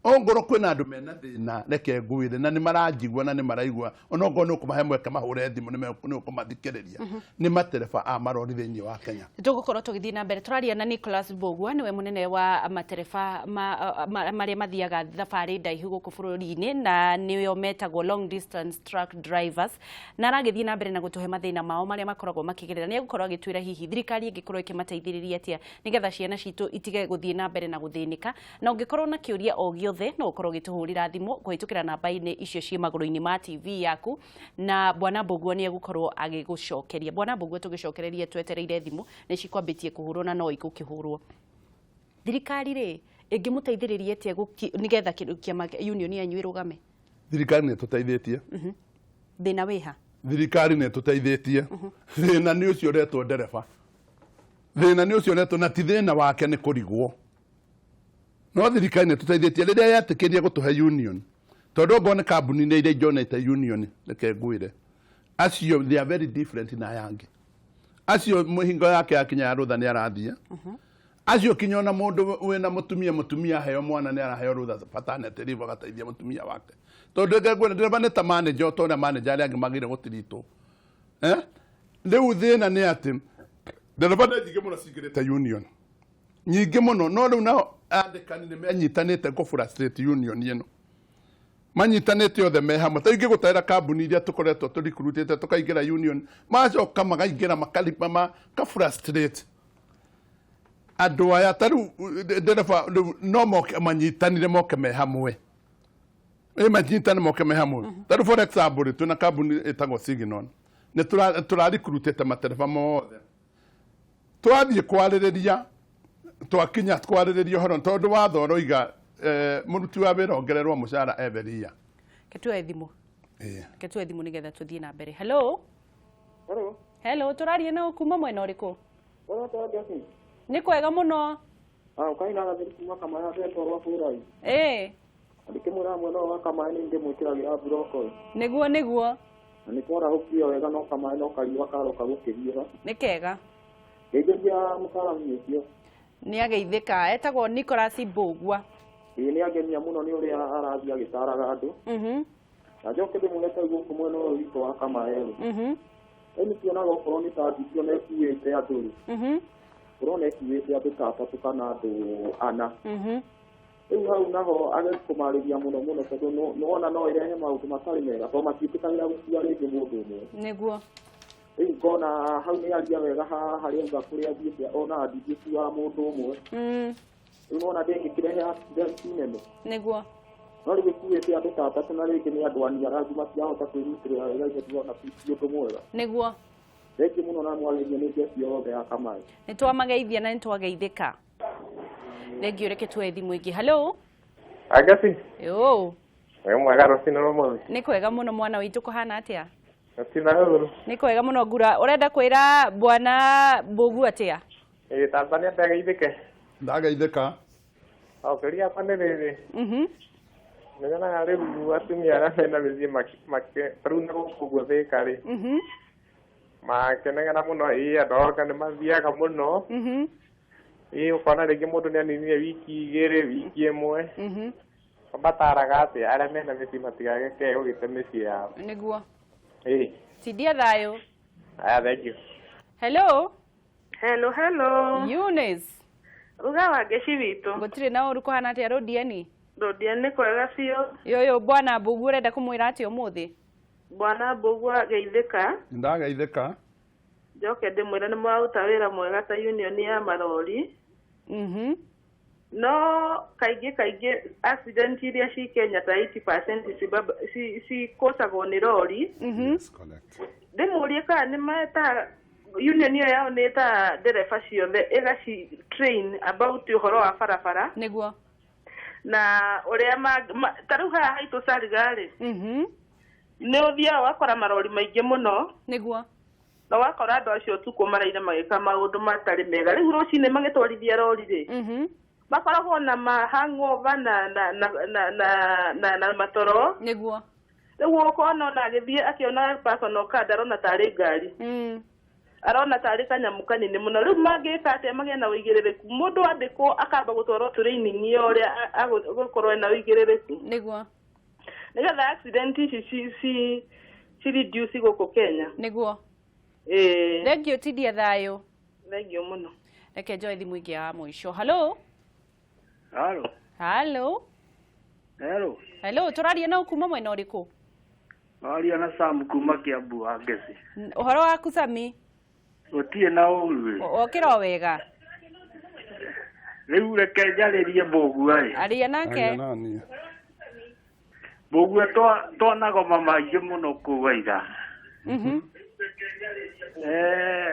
Ongorwo kwĩna andũ mena thĩna, reke ngwĩre, na nĩ maranjigua na nĩ maraigua, onokorwo nĩ ũkũmahe mweke mahũre thimũ, nĩ ũkũmathikĩrĩria, nĩ matereba a marori thĩinĩ wa Kenya. Tũgũkorwo tũgĩthiĩ na mbere tũraria na Nicholas Mbũgua, nĩwe mũnene wa matereba marĩa mathiaga thabarĩ ndaihu gũkũ bũrũri-inĩ, na nĩo metagwo long distance truck drivers, na aragĩthiĩ na mbere na gũtũhe mathĩna mao marĩa makoragwo makĩgerera. Nĩ egũkorwo agĩtwĩra hihi thirikari ĩngĩkorwo ĩkĩmateithĩrĩria atĩa nĩgetha ciana citũ itige gũthiĩ na mbere na gũthĩnĩka. Na ũngĩkorwo na kĩũria o gĩothe, no ũkorwo ũgĩtũhũrĩra thimũ kũhĩtũkĩra namba-inĩ icio ciĩ magũrũ-inĩ ma TV yaku, na bwana Mbũguo nĩ egũkorwo agĩgũcokeria. Bwana Mbũguo, tũgĩcokererie twetereire thimũ nĩ cikwambĩtie kũhũrwo, na no igũkĩhũrwo, thirikari rĩ ĩngĩmũteithĩrĩria atĩa nĩgetha kĩndũ kĩama union yanyu ĩrũgame? Thirikari nĩ ĩtũteithĩtie. Thĩna wĩha? Thirikari nĩ ĩtũteithĩtie. Thĩna nĩ ũcio ũretwo ndereba, thĩna nĩ ũcio ũretwo, na ti thĩna wake nĩ kũrigwo, no thirikari nĩ ĩtũteithĩtie rĩrĩa yetĩkĩrie gũtũhe union, tondũ ongorwo nĩ kambuni-inĩ iria ijonete union, reke ngwĩre, acio they are very different na aya angĩ. Acio mũhingo yake yakinya ya rũtha nĩ arathiĩ, acio kinya ona mũndũ wĩna mũtumia, mũtumia aheo mwana nĩ araheo rũtha paternity leave, agateithia mũtumia wake, tondũ reke ngwĩre, ndereba nĩ ta manager, o ta ũrĩa manager arĩa angĩ magĩrĩire gũtiritwo. Eh? Rĩu thĩna nĩ atĩ ndereba nĩ nyingĩ mũno cingĩrĩte union, nyingĩ mũno, no rĩu nao andĩkani nĩ menyitanĩte kũ frustrate union ĩno, manyitanĩte othe me hamwe. Ta ingĩgũtarĩra kambuni iria tũkoretwo tũrikurutĩte tũkaingĩra union, macoka makaingĩra maka frustrate andũ aya. Ta rĩu ndereba rĩu no moke manyitanire, moke me hamwe, ĩ manyitane moke me hamwe. Ta rĩu for example rĩ, twĩna kambuni ĩtagwo Signon, nĩ tũrarikurutĩte matereba mothe, twathiĩ kwarĩrĩria, twakinya kwarĩrĩria ũhoro, tondũ watho ũroiga mũruti wa wĩra ongererwo mũcara every year. Ketuoe thimũ. Ĩĩ. Reke tuoe thimũ nĩgetha tũthiĩ na mbere. Hello. Hello. Hello, tũraria na kuma mwena ũrĩkũ? Ũrata Jesse. Nĩ kwega mũno. Ah, ukaina gathiri kuma kamaya betwo rwa bũrai. Ĩĩ. Ndikĩmwĩra mwena ũyũ wa kamaya nĩ ndĩmwĩkĩragĩra mburoko. Nĩguo nĩguo. Na nĩ kwarahũkio wega no kamaya no kariũa karoka gũkĩhiũha. Nĩ kega. Ngeithĩria mũtaaramu ũcio. Nĩ ageithĩka. Etagwo Nicholas Mbũgua. Ĩĩ nĩ angenia mũno nĩ ũrĩa arathiĩ agĩtaraga andũ. Na njoke ndĩmwĩre ta gũkũ mwena ũyũ witũ wa kamaya rĩ. Rĩu nĩtuonaga okorwo nĩ ta nditio na ĩkuĩte andũ rĩ. Ũrona ĩkuĩte andũ ta atatũ kana andũ ana. Rĩu hau naho ageri kũmarĩria mũno mũno tondũ nĩwona no ĩrehe maũndũ matarĩ mega tondũ matiĩtĩkagĩra gũkua rĩngĩ mũndũ ũmwe. Nĩguo. Rĩu ngona hau nĩ aria wega haha harĩa auga kũrĩa athiĩte ona nditio ĩkuaga mũndũ ũmwe. Rĩu nĩwona ndĩngĩkĩrehe accident nene. Nĩguo. No rĩu ĩkuĩte andũ ta atatũ na rĩngĩ nĩ andũ aniarangu matiahota kwĩrutĩra wega ithe ndĩrona ti ũndũ mwega. Nĩguo. Thengiũ mũno na mwarĩrie nĩ njeci yothe ya Kamai. Nĩ twamageithia na nĩ twageithĩka. Thengiũ, reke tuoe thimũ ĩngĩ. Hello. Agasi, Yo. wĩ mwega rũcinĩ rwa ũmũthĩ? Nĩ kwega mũno mwana witũ, kũhana atĩa? Gũtirĩ ũru. Nĩ kwega mũno ngura. Ũrenda kwĩra bwana Mbũgu atĩa? Ĩĩ Tanzania ndageithĩke. Ndageithĩka. O kĩũria gĩakwa nĩ rĩrĩ. Nĩnyonaga rĩu atumia arĩa mena mĩciĩ ta rĩu na gũkũ ũguo Thĩka rĩ, makenegera mũno, ĩĩ andũ anga nĩ mathiaga mũno. Ĩĩ ũkona rĩngĩ mũndũ nĩ aninire wiki igĩrĩ, wiki ĩmwe. Mataraga atĩa arĩa mena mĩciĩ matigagĩke gũgĩte mĩciĩ yao. Nĩguo. Ĩĩ. Tindia thayũ. Aya, thank you. Hello. Hello, hello. Eunice. Uga wa ngeci witũ. Gũtirĩ na ũru, kũhana atĩa Rũdieni? Rũdia nĩ kwega biũ. Yoyo, bwana Mbũgu ũrenda kũmwĩra atĩa ũmũthĩ? Bwana Mbũgu ageithĩka. Ndageithĩka. Njoke ndĩmwĩre nĩ mwaruta wĩra mwega ta union ya marori. No kaingĩ kaingĩ accident iria ci Kenya ta 80% cikosagwo nĩ rori. Yes, correct. Ndĩmũrie kana nĩ metaga union ĩyo yao nĩ ĩtaga ndereba ciothe ĩgaci train about ũhoro wa barabara. Nĩguo. Na ũrĩa ta rĩu haha haitũ Salga rĩ, nĩ ũthiaga ũgakora marori maingĩ mũno. Nĩguo. Na ũgakora andũ acio ũtukũ maraira magĩka maũndũ matarĩ mega. Rĩu rũcinĩ magĩtwarithia rori rĩ, makoragwo na ma hangover na na na na na na na matoro. Nĩguo. Rĩu ũkona ona agĩthiĩ akĩona personal card arona tarĩ ngari. Arona tarĩ kanyamũ kanini mũno. Rĩu mangĩka atĩa magĩe na ũigĩrĩrĩku? Mũndũ andĩkwo akamba gũtwarwo training ya ũrĩa agũkorwo ena ũigĩrĩrĩku. Nĩguo. Nĩgetha accident ici ci reduce gũkũ Kenya. Nĩguo. Ĩĩ. Thengiũ, tindia thayũ. Thengiũ mũno. Reke njoe thimũ ĩngĩ ya mũico. Hello. Halo. Hello. Hello. Hello, tũraria na kuma mwena ũrĩkũ? Waria na Sam kuma Kiambu wa Ngeci. Ũhoro waku Sami? Gũtirĩ na ũru. Wokĩra o wega? Rĩu reke njarĩrie Mbũgua ĩ. Aria nake. Aria nani. Mbũgua twanagoma maingĩ mũno kũu aira.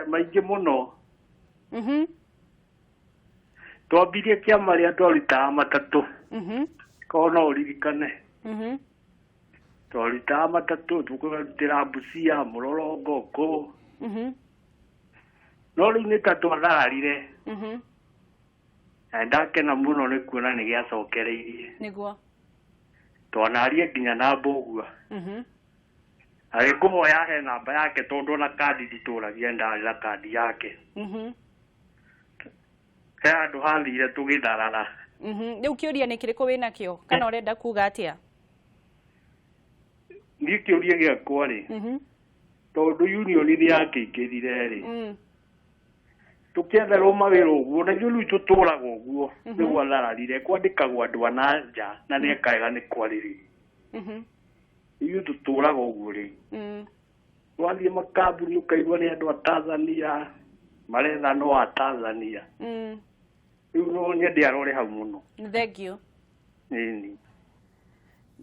Maingĩ mũno. Twambirie kĩama rĩa twarutaga matatũ. Korwo no ũririkane. Twarutaga matatũ tũkarutĩra Busia, Mũrorong'o kũ. No rĩu nĩ ta twathararire. Na ndakena mũno nĩ kuona nĩ gĩacokereirie. Nĩguo. Twanaria nginya na Mbũgua. Agĩkũhoya he namba yake tondũ ona kandi nditũragia ndarĩ na kandi yake. He handũ hathire tũgĩtharara. Rĩu kĩũria nĩ kĩrĩkũ wĩnakĩo kana ũrenda kuga atĩa? Niĩ kĩũria gĩakwa rĩ, tondũ union nĩ yakĩingĩrire rĩ, tũkĩetherwo mawĩra ũguo na ithuĩ rĩu tũtũraga ũguo nĩguo athararire kwandĩkagwo andũ a nja na nĩ ekaga nĩ kwarĩrĩria. Ithuĩ tũtũraga ũguo rĩu. Twathiĩ makambuni ũkaigua nĩ andũ a Tanzania maretha no a Tanzania. Rĩu no nyende arore hau mũno. Thank you. Ĩni.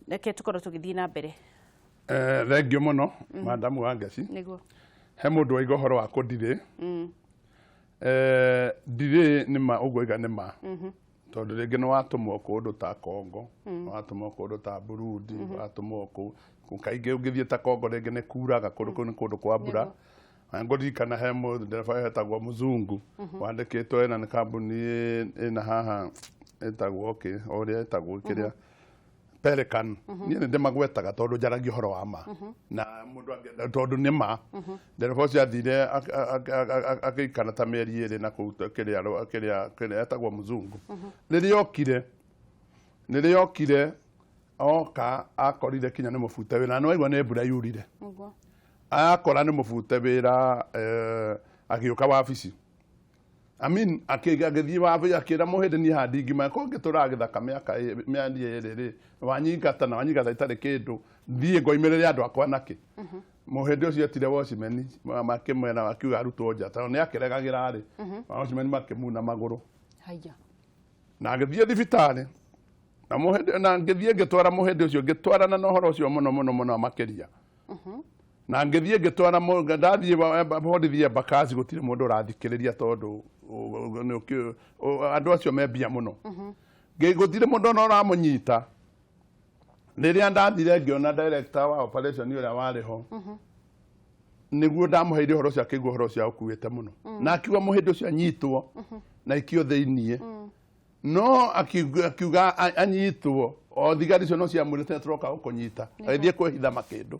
Reke tũkorwo tũgĩthiĩ na mbere. Thank you mũno madamu wa Ngeci. Nĩguo. He mũndũ waiga ũhoro wa kũndirĩ. Ndirĩ nĩ ma ũguo aiga nĩ ma. Tondũ rĩngĩ nĩ watũmwo kũndũ ta Congo, nĩ watũmwo kũndũ ta Burundi, watũmwo kũu. Kaingĩ ũngĩthiĩ ta Congo rĩngĩ nĩ kuraga, kũndũ kũu nĩ kũndũ kwa mbura. Na ngũririkana he ndereba etagwo Mũzungu wandĩkĩtwo ĩna nĩ kambuni ĩna haha ĩtagwo kĩ o ũrĩa ĩtagwo kĩrĩa Pelican. Niĩ nĩ ndĩmagwetaga tondũ njaragia ũhoro wa ma na mũndũ angĩenda tondũ nĩ ma. Ndereba ũcio athire agĩikara ta mĩeri 2 na kũu kĩrĩa kĩrĩa kĩrĩa etagwo Mũzungu. Rĩrĩa okire oka akorire kinya nĩ mũbute wĩra, na nĩ waigua nĩ mbura yurire. Akora nĩ mũbute wĩra, agĩũka wabici, I mean, agĩthiĩ wabici akĩra mũhĩndĩ, niĩ haha ndingima ko ngĩtũraga gĩthaka mĩaka mĩeri 2 rĩ, wanyingata na wanyingata itarĩ kĩndũ, thiĩ ngoimĩrĩre andũ akwa nakĩ. Mũhĩndĩ ũcio etire watchman, makĩmwĩra, akiuga arutwo nja tondũ nĩ akĩregagĩra rĩ, watchman makĩmuna magũrũ. Haya. Na agĩthiĩ thibitarĩ na mũhĩndĩ, na ngĩthiĩ ngĩtwara mũhĩndĩ ũcio, ngĩtwarana na ũhoro ũcio mũno mũno mũno makĩria, na ngĩthiĩ ngĩtwara ndathiĩ borithi Embakasi, gũtirĩ mũndũ ũrathikĩrĩria tondũ andũ acio me mbia mũno. Gũtirĩ mũndũ ona ũramũnyita. Rĩrĩa ndathire ngĩona director wa operation ũrĩa warĩ ho, nĩguo ndamũheire ũhoro ũcio, akĩigua ũhoro ũcio akuĩte mũno na akiuga mũhĩndĩ ũcio anyitwo na ikio thĩiniĩ, no akiuga anyitwo o thigari icio no ciamwĩrĩte tũroka gũkũnyita, agĩthiĩ kwĩhitha makĩndũ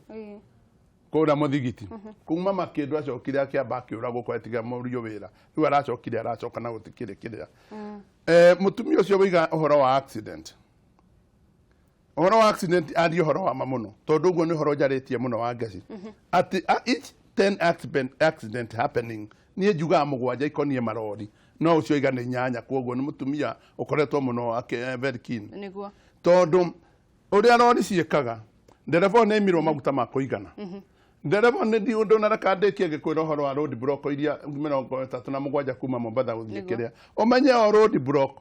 kũrĩa mũthigiti. Kuma makĩndũ acokire akĩamba akĩũra gũkũ etiga mũriũ wĩra, rĩu aracokire aracoka na gũtikĩrĩ kĩrĩa. Mũtumia ũcio wĩiga ũhoro wa accident, ũhoro wa accident, aria ũhoro wa ma mũno tondũ ũguo nĩ ũhoro njarĩtie mũno wa ngeci atĩ each 10 accident happening, niĩ njugaga 7 ikoniĩ marori, no ũcio iga nĩ 8. Koguo nĩ mũtumia ũkoretwo mũno very keen. Tondũ ũrĩa rori ciĩkaga, ndereba ũyũ nĩ aimirwo maguta ma kũigana, ndereba nĩ ndi ũndũ nareka ndĩkie ngĩkwĩra ũhoro wa road block iria 37 kuma Mombatha gũthiĩ kĩrĩa, ũmenye o road block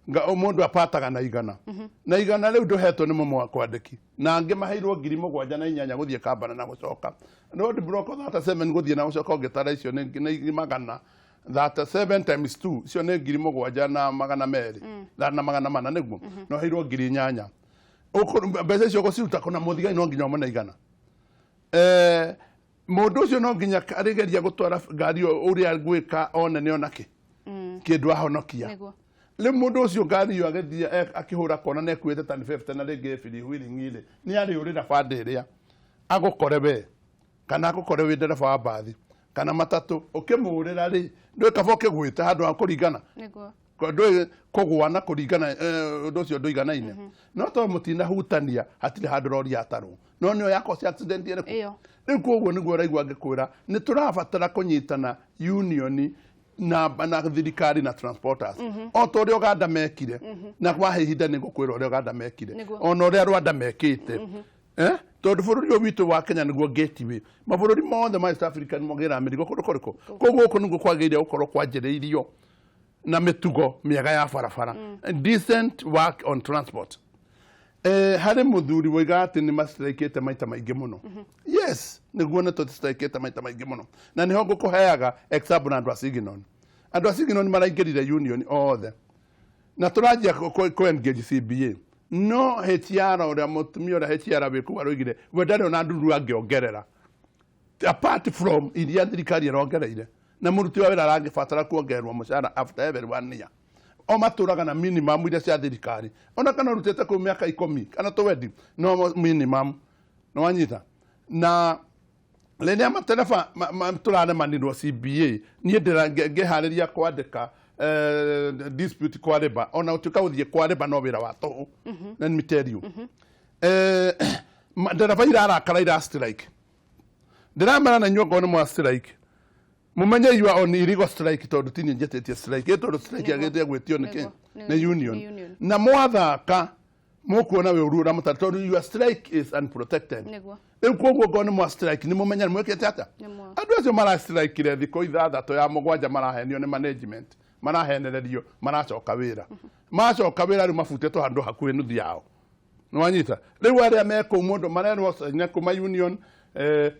nga mũndũ apataga na igana na igana rĩu ndũhetwo nĩ mũmwe kwandĩki, na angĩ maheirwo 7,008 gũthiĩ Kambara na gũcoka. Road block 37 gũthiĩ na gũcoka, ũngĩtara icio nĩ magana 37 times 2, icio nĩ 7,200 na 400, nĩguo no heirwo 8,000. Mbeca icio ũgũciruta kũna? Mũthigari no nginya ũmwe na igana. Mũndũ ũcio no nginya arĩgeria gũtwara ngari ĩyo ũrĩa gwĩka one nĩ ona kĩ kĩndũ ahonokia. Rĩu mũndũ ũcio ngari ĩyo agĩthiĩ akĩhũra kona na ekuĩte tani 50 na rĩngĩ free wheeling rĩ, nĩ arĩũrĩra bande ĩrĩa agũkore we kana agũkore wĩ ndereba wa mbathi kana matatũ. Ũkĩmũrĩra rĩ, ndũĩ kaba ũkĩgwĩte handũ ha kũringana. Ndũĩ kũgũa na kũringana, ũndũ ũcio ndũiganaine, no tondũ mũtinahutania hatirĩ handũ rori yatarwo, no nĩyo yakosi accident ĩrĩkũ. Rĩu koguo nĩguo ũraigua ngĩkwĩra nĩ tũrabatara kũnyitana union na thirikari na transporters o ta ũrĩa Uganda mekire, na kwahe ihinda nĩ ngũkwĩra ũrĩa Uganda mekire. Ona ũrĩa Rwanda mekĩte. Tondũ bũrũri ũyũ witũ wa Kenya nĩguo gateway, mabũrũri mothe ma East Africa nĩ mogĩraga mĩrigo kũndũ kũrĩkũ, koguo gũkũ nĩguo kwagĩrĩire gũkorwo kwanjĩrĩirio na mĩtugo mĩega ya barabara, decent work on transport. Harĩ mũthuri woiga atĩ nĩ mastrikĩte maita maingĩ mũno. Yes, nĩguo nĩ tũstrikĩte maita maingĩ mũno, na nĩho ngũkũheaga example na andũ a Siginon. Andũ a Siginon maraingĩrire union othe na tũranjia kũ engage CBA, no HR ũrĩa mũtumia ũrĩa HR wĩ kũu aroigire we ndarĩ ona ndururu angĩongerera apart from iria thirikari ĩrongereire, na mũruti wa wĩra arangĩbatara kuongererwo mũcara after every one year. O matũraga na minimum iria cia thirikari, ona kana ũrutĩte kũu mĩaka 10 kana 20, no minimum nĩ wanyita. Na rĩrĩa matereba tũraremanirwo CBA, niĩ ngĩharĩria kwandĩka dispute kwa labour, ona gũtuĩka gũthiĩ kwa labour no wĩra wa tũhũ. Let me tell you, ndereba irarakara, ira strike, ndĩramera na inyuĩ okorwo nĩ mwa strike, mumenye you are on illegal strike, tondũ ti niĩ njĩtĩtie strike ĩ, tondũ strike yagĩrĩire gwĩtio nĩ kĩ? Nĩ union. Nĩ union. Na mwathaka mũkuona wĩ ũru ũrĩa mũtarĩ, tondũ your strike is unprotected. Rĩu koguo ngorwo nĩ mwa strike, nĩ mũmenye nĩ mwĩkĩte atĩa. Andũ acio mara strike thikũ 6 ya 7 marahenio nĩ management, marahenererio, maracoka wĩra, macoka wĩra rĩu mabutĩtwo handũ hakuhĩ nuthu yao, nĩwanyita? Rĩu arĩa me kũu mũndũ marerwo caina kuma union,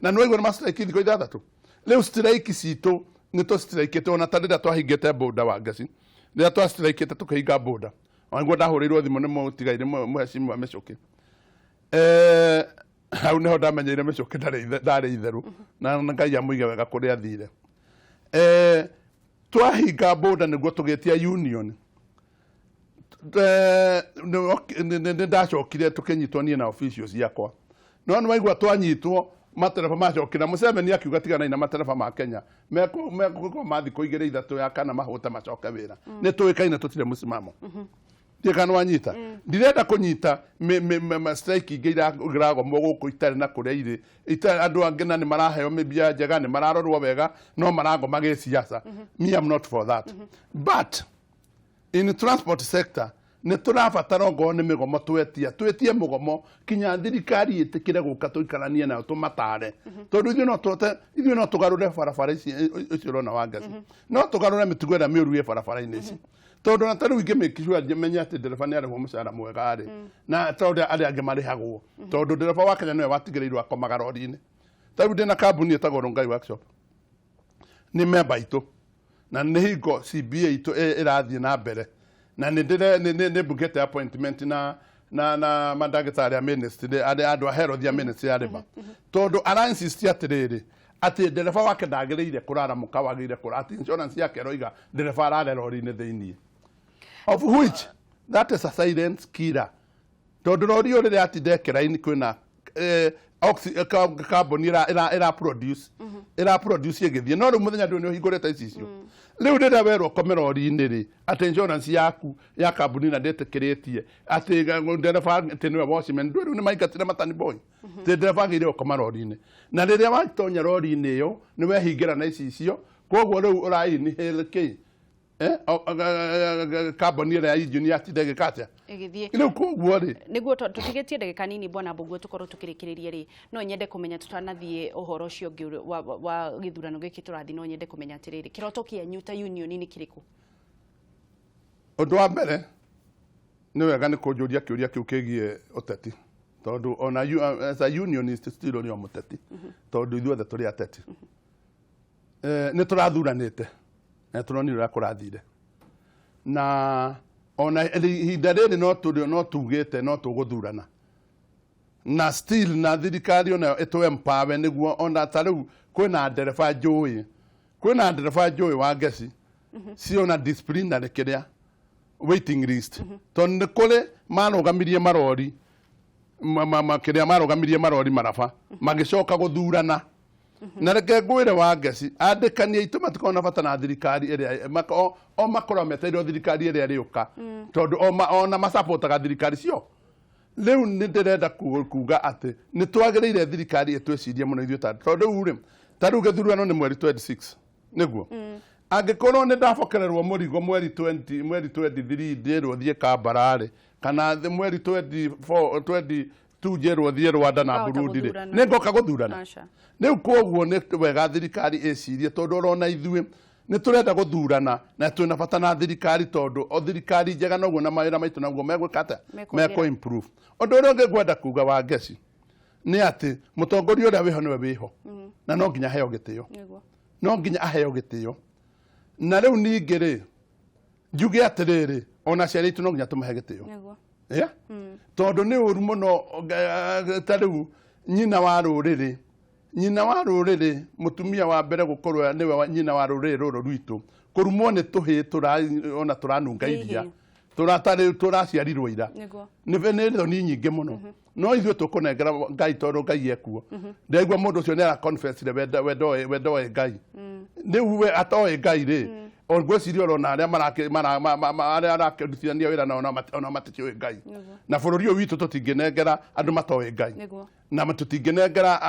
na nĩwaigua nĩ ma strike thikũ 6. Rĩu strike citũ nĩ tũ strike ona ta rĩrĩa twahingĩte boda wa ngeci, rĩrĩa twa strike tũkĩhinga boda. Ona ndahũrĩirwo thimũ nĩ mũtigairĩ mũhecimiwa Mĩcũkĩ. Hau nĩho ndamenyeire Mĩcũkĩ ndarĩ itherũ, na Ngai amũige wega kũrĩa athire. Twahinga boda nĩguo tũgĩtia union. Nĩ ndacokire tũkĩnyitwo niĩ na officials ciakwa, no nĩ waigua twanyitwo matereba macokire Museveni akiuga tiganai na matereba ma Kenya, mekũkorwo ma thikũ igĩrĩ ithatũ ya kana mahũte macoke wĩra. Nĩ tũĩkaine tũtirĩ mũsimamo. Ndiĩ kana wanyita. Ndirenda kũnyita strike ingĩ iragomwo gũkũ itarĩ na kũrĩa irĩ itarĩ andũ angĩ, na nĩ maraheo mĩbia njega, nĩ mararorwo wega, no maragoma gĩsiasa. Me, am not for that, but in transport sector nĩ tũrabatara ongorwo nĩ mĩgomo, twetia twĩtie mũgomo kinya thirikari ĩtĩkĩre gũka tũikaranie nayo tũmatare, tondũ ithuĩ no tũhote, ithuĩ no tũgarũre barabara ici icio ũrona wa ngasi, no tũgarũre mĩtugo ĩrĩa mĩũru ĩ barabara-inĩ ici, tondũ na tarĩu ingĩ make sure menye atĩ ndereba nĩ arĩhwo mũcara mwega rĩ, na ta ũrĩa arĩa angĩ marĩhagwo, tondũ ndereba wa Kenya nĩwe watigĩrĩirwo akomaga rori-inĩ. Tarĩu ndĩna kambuni ĩtagwo Rongai Workshop, nĩ memba itũ, na nĩ hingo CBA itũ ĩrathiĩ na mbere, na nĩ ndĩre nĩ mbugĩte appointment na mandagĩtarĩ a ministry, arĩa andũ a health a ministry ya labour, tondũ ara insist atĩrĩrĩ, atĩ ndereba wake ndagĩrĩire kũrara mũkawa, agĩrĩire kũrara, atĩ insurance yake ĩroiga ndereba arare rori-inĩ thĩiniĩ, of which that is a silent killer, tondũ rori ũyũ rĩrĩa atinda ĩkĩraini kwĩna carbon ĩra produce ĩgĩthiĩ, no rĩu mũthenya ndũĩ nĩ ũhingũrĩte icicio. Rĩu rĩrĩa werwo kome rori-inĩ rĩ, atĩ insurance yaku ya kambuni na ndĩtĩkĩrĩtie atĩ ndereba atĩ nĩwe watchman, ndũĩ rĩu nĩ maingatire matani boy, atĩ ndereba agĩrĩire gũkoma rori-inĩ, na rĩrĩa watonya rori-inĩ ĩyo nĩ wehingĩra na icicio, koguo rĩu ũra inhale kĩ carbon ĩrĩa ya engine yatinda ĩgĩka atĩa? Ĩgĩthiĩ. Rĩu koguo rĩ, Nĩguo tũtigĩtie ndagĩka nini, bwana Mbũguo, tũkorwo tũkĩrĩkĩrĩria rĩ, no nyende kũmenya tũtanathiĩ ũhoro ũcio ũngĩ wa gĩthurano gĩkĩ tũrathiĩ, no nyende kũmenya atĩrĩrĩ, kĩroto kĩanyu ta union nĩ kĩrĩkũ? Ũndũ wa mbere, nĩ wega nĩ kũnjũria kĩũria kĩu kĩgiĩ ũteti, tondũ ona as a unionist still ũrĩ o mũteti, tondũ ithuothe tũrĩ ateti. Nĩ tũrathuranĩte na tũronire ũrĩa kũrathire, na ona ihinda rĩrĩ no tũrĩ no tugĩte no tũgũthurana na still na thirikari onayo ĩtũ empower, nĩguo ona ta rĩu kwĩna ndereba njũĩ, kwĩna ndereba njũĩ wa ngeci ciona disciplinary kĩrĩa waiting list, tondũ nĩ kũrĩ marũgamirie marori kĩrĩa marũgamirie marori maraba magĩcoka gũthurana. Na reke ngwĩre wa ngeci, andĩkani aitũ matikoragwo na bata na thirikari ĩrĩa o makoragwo metereire thirikari ĩrĩa ĩrĩũka, tondũ ona macapotaga thirikari cio. Rĩu nĩ ndĩrenda kuga atĩ nĩ twagĩrĩire thirikari ĩtwĩcirie mũno ithuĩ, ta tondũ rĩu rĩ, ta rĩu gĩthurano nĩ mweri 26, nĩguo angĩkorwo nĩ ndabokererwo mũrigo mweri 20, mweri 23 ndĩrwo thiĩ Kambarare, kana mweri 24, 22 njĩrwo thiĩ Rwanda na Wahota Burundi rĩ, gũthurana. Nĩ ngoka gũthurana? Aca. Rĩu koguo nĩ wega thirikari ĩcirie, tondũ orona ithuĩ nĩ tũrenda gũthurana na twĩna bata na thirikari, tondũ o thirikari njega noguo na mawĩra maitũ naguo megwĩka atĩa? Mekwagĩra. Mekũ improve. Ũndũ ũrĩa ũngĩ ngwenda kuga wa ngeci nĩ atĩ mũtongoria ũrĩa wĩho nĩwe wĩho, na no nginya aheo gĩtĩo. No nginya aheo gĩtĩo. Na rĩu ningĩ rĩ, njuge atĩrĩrĩ, ona aciari aitũ no nginya tũmahe gĩtĩo. Yeah? Tondũ nĩ ũru mũno, ta rĩu nyina wa rũrĩrĩ, mũtumia wa mbere gũkorwo nĩwe nyina wa rũrĩrĩ rũrũ rwitũ, kũrumwo nĩ tũhĩ ona tũranunga iria, tũratarĩ tũraciarirwo ira, nĩ thoni nyingĩ mũno. No ithuĩ tũkũnengera Ngai, tondũ Ngai ekuo. Ndaigua mũndũ ũcio nĩ ara confessire wendoĩ Ngai. Rĩu we atoĩ Ngai rĩ, o ngwĩciria orona arĩa arĩa arakĩrutithania wĩra nao ona matikĩũĩ Ngai. Na bũrũri ũyũ witũ tũtingĩnengera andũ matoĩ Ngai, na tũtingĩnengera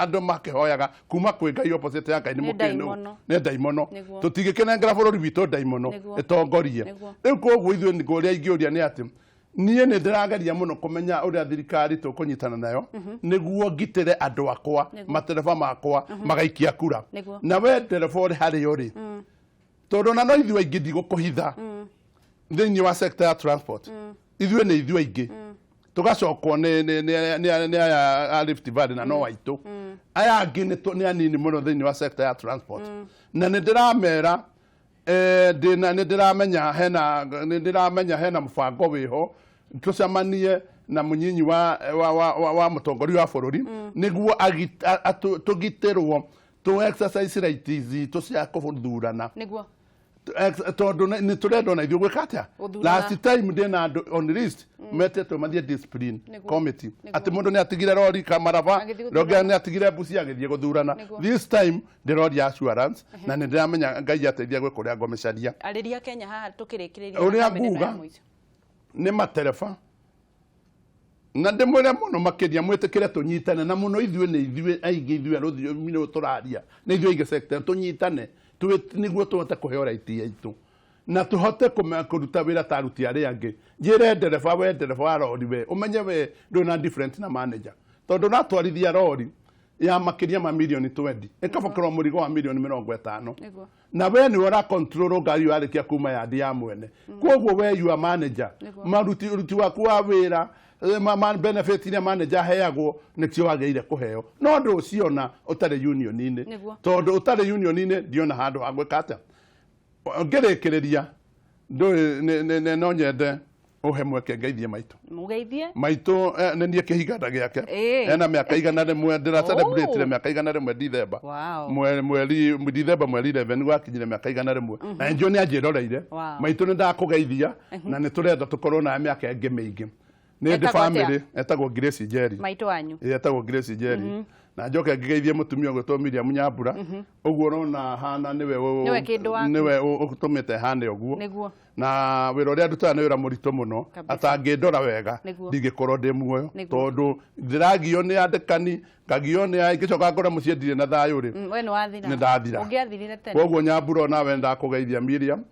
andũ makĩhoyaga kuma kwĩ Ngai opposite ya Ngai nĩ Nĩ mũkĩnũ. ndaimono. Nĩ ndaimono. Tũtingĩkĩnengera bũrũri witũ ndaimono ĩtongorie. Rĩu koguo ithuĩ nĩ ũrĩa ingĩũria nĩ atĩ niĩ nĩ ndĩrageria mũno kũmenya ũrĩa thirikari tũkũnyitana nayo nĩguo ngitĩre andũ akwa, matereba makwa magaikia kura. Na we ndereba ũrĩ harĩa ũrĩ, tondũ ona no ithuĩ aingĩ, ndigũkũhitha, thĩinĩ wa sector ya transport ithuĩ nĩ ithuĩ aingĩ, tũgacokwo nĩ aya a Rift Valley na no aitũ, aya angĩ nĩ anini mũno thĩinĩ wa sector ya transport. Na nĩ ndĩramera Ndĩna nĩ ndĩramenya hena nĩ ndĩramenya hena mũbango wĩho tũcemanie na mũnyinyi wa mũtongoria wa bũrũri nĩguo tũgitĩrwo tũ exercise rights citũ cia kũthurana. Niguo. Tondũ nĩ tũrenda ona ithuĩ gwĩka atĩa. Gũthurana. Last time ndĩna andũ on list metĩtwo mathiĩ discipline committee, atĩ mũndũ nĩ atigire rori kamaraba. Agĩthiĩ Rori gũthurana. nĩ atigire mbuci agĩthiĩ gũthurana. Nĩguo. This time ndĩroria assurance na nĩ ndĩramenya Ngai ateithia gwĩka ũrĩa ngomĩcaria. Arĩria Kenya haha tũkĩrĩkĩrĩria Ũrĩa na mĩneno ya nguga, mũico. Nĩ matereba na ndĩmwĩre mũno makĩria mwĩtĩkĩre tũnyitane na mũno ithuĩ nĩ ithuĩ aingĩ, ithuĩ rũthiomi rũrũ tũraria nĩ ithuĩ aingĩ sector, tũnyitane nĩguo tũhote kũheo right yaitũ na tũhote kũruta wĩra ta aruti arĩa angĩ. Njĩre ndereba, we ndereba wa rori, we ũmenye we ndũrĩ na different na manager, tondũ ũratwarithia rori ya makĩria ma mirioni 20 ĩkabokerwo mũrigo wa mirioni 50. Na we nĩwe ũra control ngari ĩyo yarĩkia kuma yandi ya mwene, koguo we you are manager. Maruti ũruti waku wa wĩra, ma benefit iria manager aheagwo nĩkĩo wagĩrĩire kũheo, no ndũciona ũtarĩ union-inĩ. Tondũ ũtarĩ union-inĩ ndiona handũ ha gwĩka atĩa. Ngĩrĩkĩrĩria, ndũĩ no nyende ũhe mweke ngeithie maitũ. Mũgeithie. Maitũ, nĩ niĩ kĩhiganda gĩake. Ena mĩaka 100 ndĩra celebrate mĩaka 100 Dithemba. Mweri Dithemba mweri 11 gwakinyire mĩaka 100 na njũ nĩ anjĩroreire. Maitũ, nĩ ndakũgeithia na nĩ tũrenda tũkorwo nawe mĩaka ĩngĩ mĩingĩ. Nĩ ndĩ Etagwo atĩa? Family etagwo Grace Njeri. Maitũ wanyu. Ĩĩ, etagwo Grace Njeri. Na njoke ngĩgeithie mũtumia ũgwĩtwo Miriam Nyambura, ũguo ũrona hana nĩwe Nĩwe kĩndũ waku. Nĩwe ũtũmĩte hane ũguo. Na wĩra ũrĩa ndutaga nĩ wĩra mũritũ mũno. Atangĩndora wega ndingĩkorwo ndĩ muoyo. Tondũ ndĩragio nĩ andĩkani, ngagio nĩ ngĩcoka ngore mũciĩ ndirĩ na thayũ rĩ. We nĩ wathira. Nĩ ndathira. Ũngĩathirire tene. Koguo Nyambura, onawe ndakũgeithia. Miriam,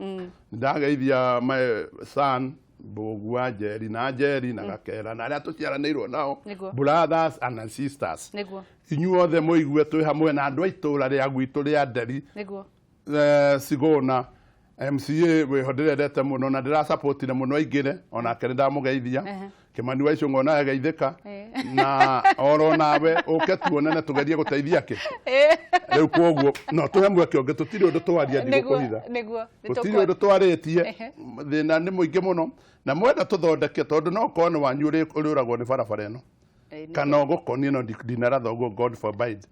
ndageithia my son Mbũgua Njeri na Njeri na Gakera na arĩa tũciaranĩirwo nao, brothers and sisters, inyuothe mũigue twĩ hamwe na andũ a itũũra rĩa gwitũ rĩa Nderi. Sigona MCA wĩho ndĩrendete mũno na ndĩrasapotire mũno aingĩre, onake nĩ ndamũgeithia. Kĩmani wa Icũng'wa nawe geithĩka. Na oro nawe ũke tuonane tũgerie gũteithia kĩ rĩu. Koguo no tũhe mweke ũngĩ, tũtirĩ ũndũ twaria, ndigũkũhitha. Gũtirĩ ũndũ twarĩtie. Thĩna nĩ mũingĩ mũno na mwenda tũthondeke, tondũ no korwo nĩ wanyu ũrĩũragwo nĩ barabara ĩno kana ũgũkonie no ndinaratha ũguo, God forbid.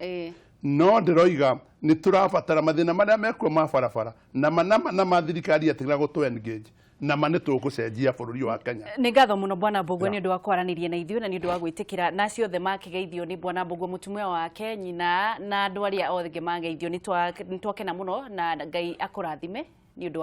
No ndĩroiga nĩ tũrabatara mathĩna marĩa mekuo ma barabara na ma na ma thirikari ĩtigĩra gũtũ engage na ma nĩ tũgũcenjia bũrũri wa Kenya. Nĩ ngatho mũno Bwana Mbũgua nĩ ũndũ wa kwaranĩria na ithuĩ na nĩ ũndũ wa gwĩtĩkĩra na acio othe makĩgeithio nĩ Bwana Mbũgua, mũtumia wake, nyina na andũ arĩa othe mageithio. Nĩ twakena mũno na Ngai akũrathime nĩ ũndũ wa